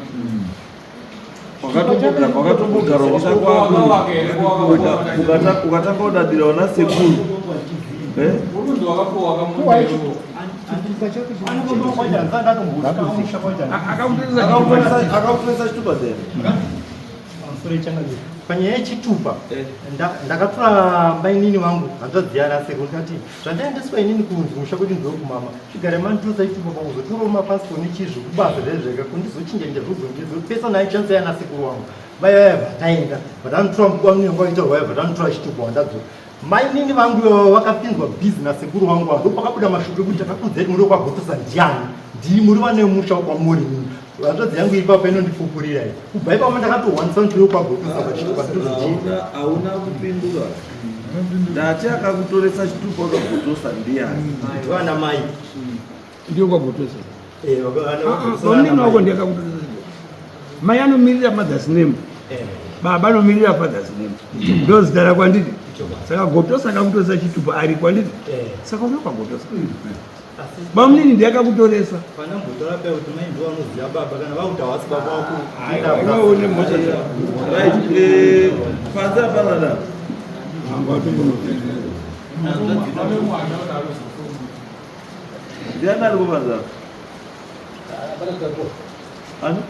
Wakatombogara kumusha kwako ukatanga kudadira wana sekuru. Eh? uri wakapuwa kamunda iwo Akakutoresa chitupa there. Pamusoro yechangamire. Panyaya yechitupa ndakatora mainini vangu hanzvadzi yana sekuru ndikati zvandaendeswa inini kunzi musha kuti ndokumama chigare manditosa chitupa pakuzotorawo mapasipoti nechii zvekubasa zvaive zvega kundizochinja chinja zvozondizopesa nayo chance yana sekuru vangu vaya vaya bvataenda bvatanotora mukuva munenge waitaurwa vaya bvatanotora chitupa wandadzoka mainini vangu ivava vakapinzwa bhizi nasekuru vangu ava ndopakabuda mashoko ekuti takakudzai muri wekwagotosa ndiani ndii muri vane musha kwamuri nini hanzvadzi yangu ipapo inondipupurira iyi kubva ipapo ndakatohwanisa kuti wekwagotosa pachitupa nditozochii Hauna kupindura. Ndati akakutoresa chitupa wakagotosa ndiani? Vana mai. Ndiyo kwagotosa. Eh, vana vagotosa vana Bamunini mai. wako ndiye akakutoresa chitupa. Mai anomirira mother's name. Baba anomirira father's name. Ndo zita rako handiti? Saka gotosa akakutoresa chitupa ari kwanditi? Saka uno kwagotosa. Bamunini ndiye akakutoresa. Panambotora paya kuti mai ndivo vanoziva baba kana vakuti havasi baba wako. Aiwa une mhosva dzako. Right, eh, panze hapana da. Ndiani ari kupanze apa? Ani?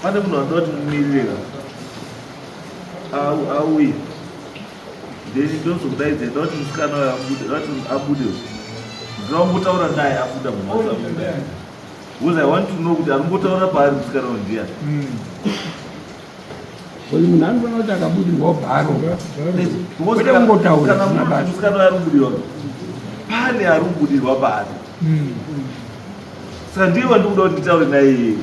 Pane munhu anoda kuti mumirire ka auye then ndozokudaidza ndoda kuti musikana uyo abude ndoda kuti abude ndoda kumbotaura naye abuda munhu abuda because I want to know kuti ari kumbotaura paari musikana uyo ndiyani. Uyu munhu anofanira kuti akabudirwa obva arohwa. Because Kwete kungotaura kana zvisina munhu basa. musikana uyo ari kubudirwa pane ari kubudirwa paari saka ndiye wandikuda kuti nditaure naye iyeye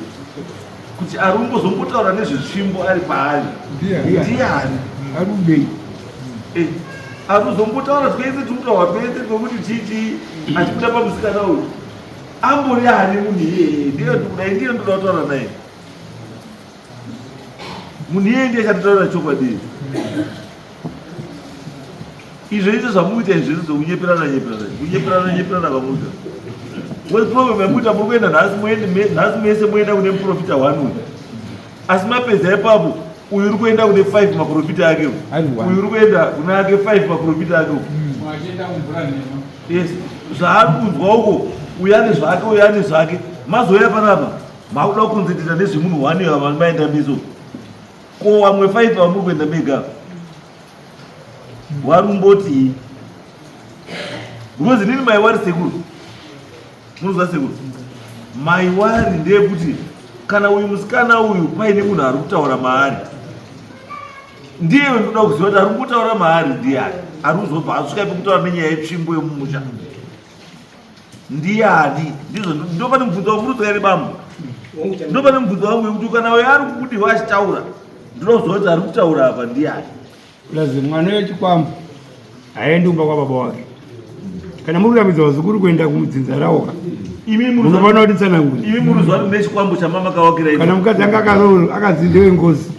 kuti ari kumbozombotaura nezvetsvimbo ari paari ndiyani Ari kudei? Eh, ari kuzombotaura twese tumutaura twese twekuti chii chii achibuda pamusikana uyu ambori ani munhu iyeye ndiye ndikuda ndiye ndoda kutaura naye munhu iyeye ndiye achatotaura chokwadi izvo izvo zvamuita izvo izvo zvokunyeperana nyeperana kunyeperana nyeperana kwamuita because problem yamuita muri kuenda nhasi muende nhasi mese moenda kune muprofita one uyu asi mapedza ipapo uyu uri kuenda kune five maprofita ake uyu uri kuenda kune ake five maprofita ake Wachienda kumvura nhema. yes zvaari kunzwa uko uyu ane zvake uyu ane zvake mazouya panapa makuda kukonzentreta nezvemunhu one ava maenda meso ko vamwe five vamuri kuenda mega warumbotii because inini maiwari sekuru munoziva sekuru maiwari ndeyekuti kana uyu musikana uyu paine munhu ari kutaura maari ndiye ndoda kuziva kuti ari kumbotaura maari ndiyani ari kuzobva asvika pekutaura nenyaya yetsvimbo yemumusha ndiyani ndizvo ndopane mubvunzo wangu munotsvaka here bambo ndopane mubvunzo wangu wekuti kana uyo ari kubudirwa achitaura ndinoziva kuti ari kutaura apa ndiyani. Plus mwana wechikwambo haendi kumba kwababa wake. Kana muri kurambidza vazukuru kuenda kumudzinza rawo ka. Munofanira kutitsanangurira. Imi muri zuva rine chikwambo chamama kawakira imi. Kana mukadzi anga akaroora akanzi ndewengozi.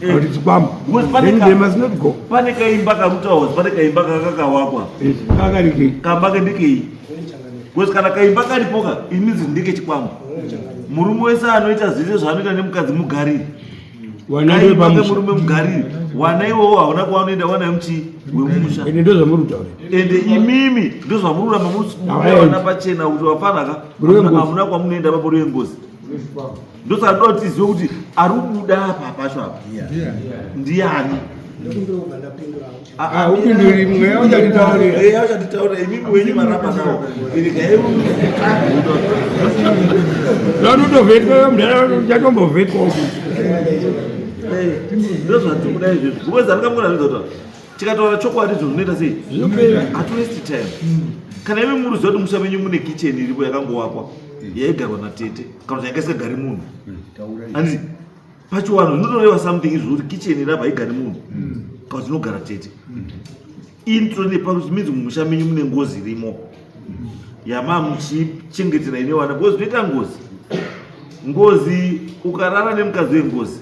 Eh. Kuti chikwambo. Pane Then they must not go. Pane kaimba karutawo, pane kaimba kakakawakwa. Eh, kakarikei. Kamba kendekei. Because kana kaimba karipoka, it means ndeke chikwambo. Murume wese anoita zvese zvaanoita nemukadzi mugariri. Murume mugariri. Wana iwowo hauna kwaunoenda wana wemuchi wemumusha. Ende ndozvamuri kutaura. Ende imimi ndozvamuri kuramba muri pachena kuti wafanaka hamuna kwamunoenda papo ruyengozi. Ndosaka ndoda kuti tizive kuti ari kubuda apa pacho apa ndiani. Ah, upinduri mweya uchatitaurira. Mweya uchatitaurira imimi wenyu maramba nawo. Vanotovhetwa mudhara uchatombovhetwa uku. Ndozvatikuda izvezvi. Because andingamona zvinoita kuti tikataura chokwadi izvo zvinoita sei? Zvinopera. Hatiwaste time. Kana imi muri kuziva kuti musha menyu mune kitchen iripo yakangowakwa yaigarwa natete kana kuti yanga isingagari munhu. Hanzi pachiwanhu zvinotoreva something izvo kuti kitchen iri apa haigari munhu kana kuti inogara tete. Intro nepakuti means mumusha menyu mune ngozi irimo yamaa muchichengetera ine vana because zvinoita ngozi. Ngozi ukarara nemukadzi wengozi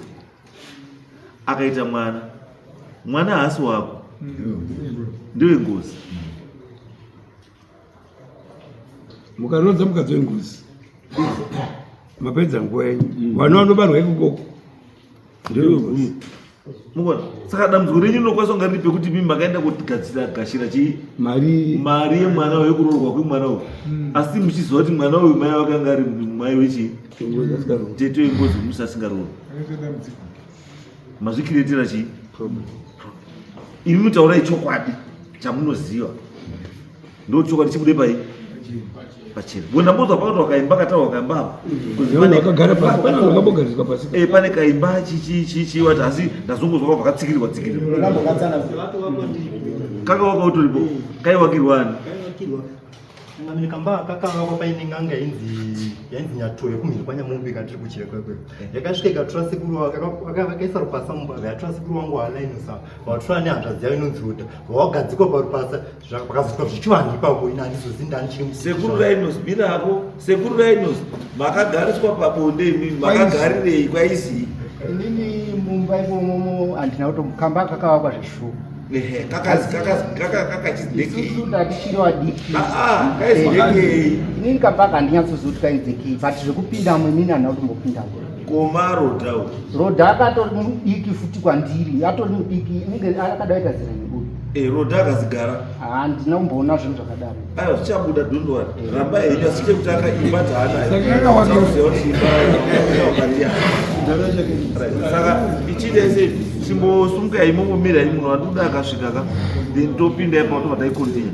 akaita mwana, mwana haasi wako, ndewengozi. Mukarodza mukadzi wengozi mapedza nguva yenyu, vana vanobarwa ikoko ndewengozi. Mukona saka dambudziko renyu rinokwanisa kunga riri pekuti mimi makaenda kugadzira gashira chii mari mari yemwana uyu yekuroorwa kwemwana uyu, asi muchiziva kuti mwana uyu mai vakanga ari mai wechii tete wengozi musi asingaroori mazvikiretera chii imi mutaurai chokwadi chamunoziva ndo chokwadi chibude pai pachena ngo ndambozwa pakati wakaimba kataura wakaimba apa Vakagara pasi pane vakambogariswa pasi Eh, pane kaimba chichichichi wati asi ndazongozwa kwabva katsikirirwa tsikirirwa kaka waka utoripo kaiwakirwa ani Ngamene kamba kakavakwa paine n'anga yainzi yainzi Nyatoyo kumhiri kwaNyamombe katiri kucheka ikweyo. Yakasvika ikatora sekuru vakaisa rupasa mumba yatora sekuru wangu waLinus vatora nehanzvadzi yavo inonzi Ruta vawagadzikwa parupasa pakazoitwa zvechivanhu ipapo ini handizozivi ndani chiri Sekuru Linus mirako sekuru Linus makagariswa pabonde imimi makagarirei kwaizii Inini mumba imomo handina kutombokamba kakavakwa zveshuwa. Ehe, kakachizindekei Isusu tatichiri vadiki. Ah, kaizindekei Inini kamba handinyatsoziva kuti kainzekei but zvekupindamo inini handina kutombopindamo. Koma Rodha uyu Rodha akatori mudiki futi kwandiri, atori mudiki inenge akada kuita zera nebudu. Eh, Rodha akazigara Handina kumboona zvinhu zvakadaro. Aiwa zvichabuda don't worry ramba henyu asi chekutanga imba taanayo Saka yakawanda. Tinoziva kuti imba yakawanda. Right. Saka ichiita ese chimbosumukai imomo mirai munhu waduda akasvika ka then topinda ipapo tobva taikontinya.